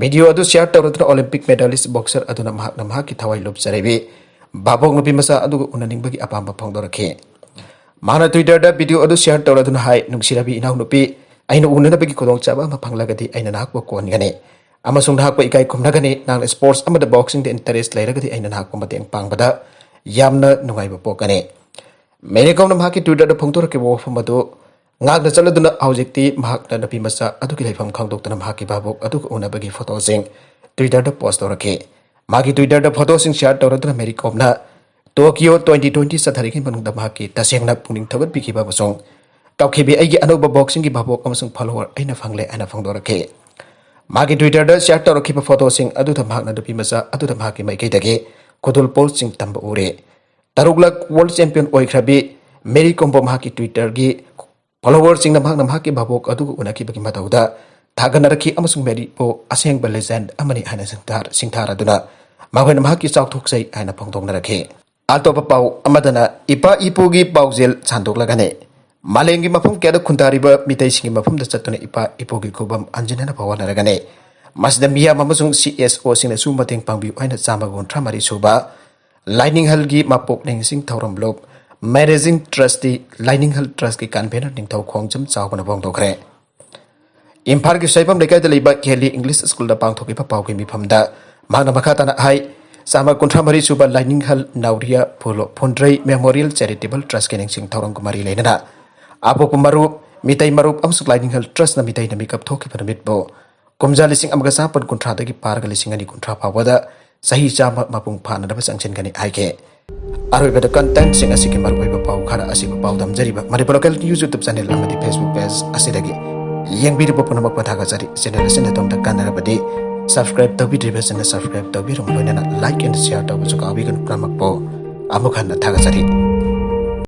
Video ꯑꯗꯨ share ꯇꯧꯔꯗꯨꯅ Olympic medalist boxer ꯑꯗꯨꯅ ꯃꯍꯥꯛꯅ ꯃꯍꯥꯛꯀꯤ ꯊꯋꯥꯏ ꯂꯨꯞꯆꯔꯤꯕꯤ ꯚꯥꯕꯣꯛ ꯅꯨꯄꯤ ꯃꯆꯥ ꯑꯗꯨꯒ ꯎꯅꯅꯤꯡꯕꯒꯤ ꯑꯄꯥꯝꯕ ꯐꯣꯡꯗꯣꯔꯛꯈꯤ꯫ ꯃꯍꯥꯛꯅ Twitterꯗ video ꯑꯗꯨ share ꯇꯧꯔꯗꯨꯅ ꯍꯥꯏ, "ꯅꯨꯡꯁꯤꯔꯕꯤ ꯏꯅꯥꯎꯅꯨꯄꯤ, ꯑꯩꯅ ꯎꯅꯅꯕꯒꯤ ꯈꯨꯗꯣꯡꯆꯥꯕ ꯑꯃ ꯐꯪꯂꯒꯗꯤ ꯑꯩꯅ ꯅꯍꯥꯛꯄꯨ ꯀꯣꯟꯒꯅꯤ ꯑꯃꯁꯨꯡ ꯅꯍꯥꯛꯄꯨ ꯏꯀꯥꯏ ꯈꯨꯝꯅꯒꯅꯤ꯫ ꯅꯍꯥꯛꯅ sports ꯑꯃꯗ boxingꯗ interest ꯂꯩꯔꯒꯗꯤ ꯑꯩꯅ ꯅꯍꯥꯛꯄꯨ ꯃꯇꯦꯡ ꯄꯥꯡꯕꯗ ꯌꯥꯝꯅ ꯅꯨꯡꯉꯥꯏꯕ ꯄꯣꯛꯀꯅꯤ"꯫ ꯃꯦꯔꯤ ꯀꯣꯝꯅ ꯃꯍꯥꯛꯀꯤ Twitterꯗ ꯐꯣꯡꯗꯣꯔꯛꯈꯤꯕ ꯋꯥꯐꯝ ꯑꯗꯨ ꯉꯥꯛꯅ ꯆꯠꯂꯗꯨꯅ ꯍꯧꯖꯤꯛꯇꯤ ꯃꯍꯥꯛꯅ ꯅꯨꯄꯤ ꯃꯆꯥ ꯑꯗꯨꯒꯤ ꯂꯩꯐꯝ ꯈꯪꯗꯣꯛꯇꯨꯅ ꯃꯍꯥꯛꯀꯤ ꯚꯥꯕꯣꯛ ꯑꯗꯨꯒ ꯎꯅꯕꯒꯤ photoꯁꯤꯡ Twitterꯗ post ꯇꯧꯔꯛꯈꯤ꯫ ꯃꯍꯥꯛꯀꯤ Twitterꯗ photoꯁꯤꯡ share ꯇꯧꯔꯗꯨꯅ ꯃꯦꯔꯤ ꯀꯣꯝꯅ Tokyo twenty twenty ꯆꯠꯊꯔꯤꯉꯩ ꯃꯅꯨꯡꯗ ꯃꯍꯥꯛꯀꯤ ꯇꯁꯦꯡꯅ ꯄꯨꯛꯅꯤꯡ ꯊꯧꯒꯠꯄꯤꯈꯤꯕ ꯑꯃꯁꯨꯡ ꯀꯞꯈꯤꯕꯤ ꯑꯩꯒꯤ ꯑꯅꯧꯕ boxingꯒꯤ ꯚꯥꯕꯣꯛ ꯑꯃꯁꯨꯡ follower ꯑꯩꯅ ꯐꯪꯂꯦ ꯍꯥꯏꯅ ꯐꯣꯡꯗꯣꯔꯛꯈꯤ꯫ ꯃꯍꯥꯛꯀꯤ Twitterꯗ share ꯇꯧꯔꯛꯈꯤꯕ photoꯁꯤꯡ ꯑꯗꯨꯗ ꯃꯍꯥꯛꯅ ꯅꯨꯄꯤ ꯃꯆꯥ ꯑꯗꯨꯗ ꯃꯍꯥꯛꯀꯤ ꯃꯥꯏꯀꯩꯗꯒꯤ ꯈꯨꯗꯣꯜꯄꯣꯠꯁꯤꯡ ꯇꯝꯕ ꯎꯔꯦ꯫ ꯇꯔꯨꯛꯂꯛ world champion ꯑꯣꯏꯈ꯭ꯔꯕꯤ ꯃꯦꯔꯤ ꯀꯣꯝꯕꯨ ꯃꯍꯥꯛꯀꯤ Twitterꯒꯤ followerꯁꯤꯡꯅ ꯃꯍꯥꯛꯅ ꯃꯍꯥꯛꯀꯤ ꯚꯥꯕꯣꯛ ꯑꯗꯨꯒ ꯎꯅꯈꯤꯕꯒꯤ ꯃꯇꯧꯗ ꯊꯥꯒꯠꯅꯔꯛꯈꯤ ꯑꯃꯁꯨꯡ ꯃꯦꯔꯤꯕꯨ ꯑꯁꯦꯡꯕ legend ꯑꯃꯅꯤ ꯍꯥꯏꯅ ꯁꯤꯡꯊꯥꯔ-, ꯁꯤꯡꯊꯥꯔꯗꯨꯅ ꯃꯈꯣꯏꯅ ꯃꯍꯥꯛꯀꯤ ꯆꯥꯎꯊꯣꯛꯆꯩ ꯍꯥꯏꯅ ꯐꯣꯡꯗꯣꯛꯅꯔꯛꯈꯤ꯫ ꯑꯇꯣꯞꯄ ꯄꯥꯎ ꯑꯃꯗꯅ ꯏꯄꯥ ꯏꯄꯨꯒꯤ ꯄꯥꯎꯖꯦꯜ ꯁꯟꯗꯣꯛꯂꯒꯅꯤ꯫ ꯃꯥꯂꯦꯝꯒꯤ ꯃꯐꯝ ꯀꯌꯥꯗ ꯈꯨꯟꯗꯥꯔꯤꯕ ꯃꯤꯇꯩꯁꯤꯡꯒꯤ ꯃꯐꯝꯗ ꯆꯠꯇꯨꯅ ꯏꯄꯥ ꯏꯄꯨꯒꯤ ꯈꯨꯕꯝ ꯍꯟꯖꯤꯟꯅꯅꯕ ꯍꯣꯠꯅꯔꯒꯅꯤ꯫ ꯃꯁꯤꯗ ꯃꯤꯌꯥꯝ ꯑꯃꯁꯨꯡ CSOꯁꯤꯡꯅꯁꯨ ꯃꯇꯦꯡ ꯄꯥꯡꯕꯤꯌꯨ ꯍꯥꯏꯅ ꯆꯥꯝꯃꯒ ꯀꯨꯟꯊ꯭ꯔꯥ ꯃꯔꯤ ꯁꯨꯕ ꯂꯥꯏꯅꯤꯡꯍꯜꯒꯤ ꯃꯄꯣꯛ ꯅꯤꯡꯁꯤꯡ ꯊꯧꯔꯝ ꯂꯨꯞ Managing Trustee ꯂꯥꯏꯅꯤꯡꯍꯜ Trustꯀꯤ convener ꯅꯤꯡꯊꯧ ꯈꯣꯡꯖꯝ ꯆꯥꯎꯕꯅ ꯐꯣꯡꯗꯣꯛꯈ꯭ꯔꯦ꯫ ꯏꯝꯐꯥꯜꯒꯤ ꯁꯣꯏꯕꯝ ꯂꯩꯀꯥꯏꯗ ꯂꯩꯕ ꯀꯦꯂꯤ English Schoolꯗ ꯄꯥꯡꯊꯣꯛꯈꯤꯕ ꯄꯥꯎꯒꯤ ꯃꯤꯐꯝꯗ ꯃꯍꯥꯛꯅ ꯃꯈꯥ ꯇꯥꯅ ꯍꯥꯏ, ꯆꯥꯝꯃ ꯀꯨꯟꯊ꯭ꯔꯥ ꯃꯔꯤ ꯁꯨꯕ ꯂꯥꯏꯅꯤꯡꯍꯜ ꯅꯥꯎꯔꯤꯌꯥ ꯐꯨꯂꯣ ꯐꯨꯟꯗ꯭ꯔꯩ Memorial Charitable Trustꯀꯤ ꯅꯤꯡꯁꯤꯡ ꯊꯧꯔꯝꯒ ꯃꯔꯤ ꯂꯩꯅꯅ ꯑꯄꯣꯛꯄ ꯃꯔꯨꯞ, ꯃꯤꯇꯩ ꯃꯔꯨꯞ ꯑꯃꯁꯨꯡ ꯂꯥꯏꯅꯤꯡꯍꯜ Trustꯅ ꯃꯤꯇꯩꯅ ꯃꯤꯀꯞ ꯊꯣꯛꯈꯤꯕ ꯅꯨꯃꯤꯠꯄꯨ ꯀꯨꯝꯖꯥ ꯂꯤꯁꯤꯡ ꯑꯃꯒ ꯆꯥꯃꯥꯄꯟ ꯀꯨꯟꯊ꯭ꯔꯥꯗꯒꯤ ꯄꯥꯔꯒ ꯂꯤꯁꯤꯡ ꯑꯅꯤ ꯀꯨꯟꯊ꯭ꯔꯥ ꯐꯥꯎꯕꯗ ꯆꯍꯤ ꯆꯥꯝꯃ ꯃꯄꯨꯡ ꯐꯥꯅꯅꯕ ꯆꯪꯁꯤꯟꯒꯅꯤ ꯍꯥꯏꯈꯤ꯫ ꯑꯔꯣꯏꯕꯗ contentꯁꯤꯡ ꯑꯁꯤꯒꯤ ꯃꯔꯨꯑꯣꯏꯕ ꯄꯥꯎ ꯈꯔ ꯑꯁꯤꯕꯨ ꯄꯥꯎꯗꯝꯖꯔꯤꯕ Manipur Local News YouTube channel ꯑꯃꯗꯤ Facebook page ꯑꯁꯤꯗꯒꯤ ꯌꯦꯡꯕꯤꯔꯤꯕ ꯄꯨꯝꯅꯃꯛꯄꯨ ꯊꯥꯒꯠꯆꯔꯤ꯫ Channel ꯑꯁꯤꯅ ꯑꯗꯣꯝꯗ ꯀꯥꯟꯅꯔꯕꯗꯤ subscribe ꯇꯧꯕꯤꯗ꯭ꯔꯤꯕꯁꯤꯡꯅ subscribe ꯇꯧꯕꯤꯔꯝꯃꯨ, ꯂꯣꯏꯅꯅ like and share ꯇꯧꯕꯁꯨ ꯀꯥꯎꯕꯤꯒꯅꯨ꯫ ꯄꯨꯝꯅꯃꯛꯄꯨ ꯑꯃꯨꯛ ꯍꯟꯅ ꯊꯥꯒꯠꯆꯔꯤ꯫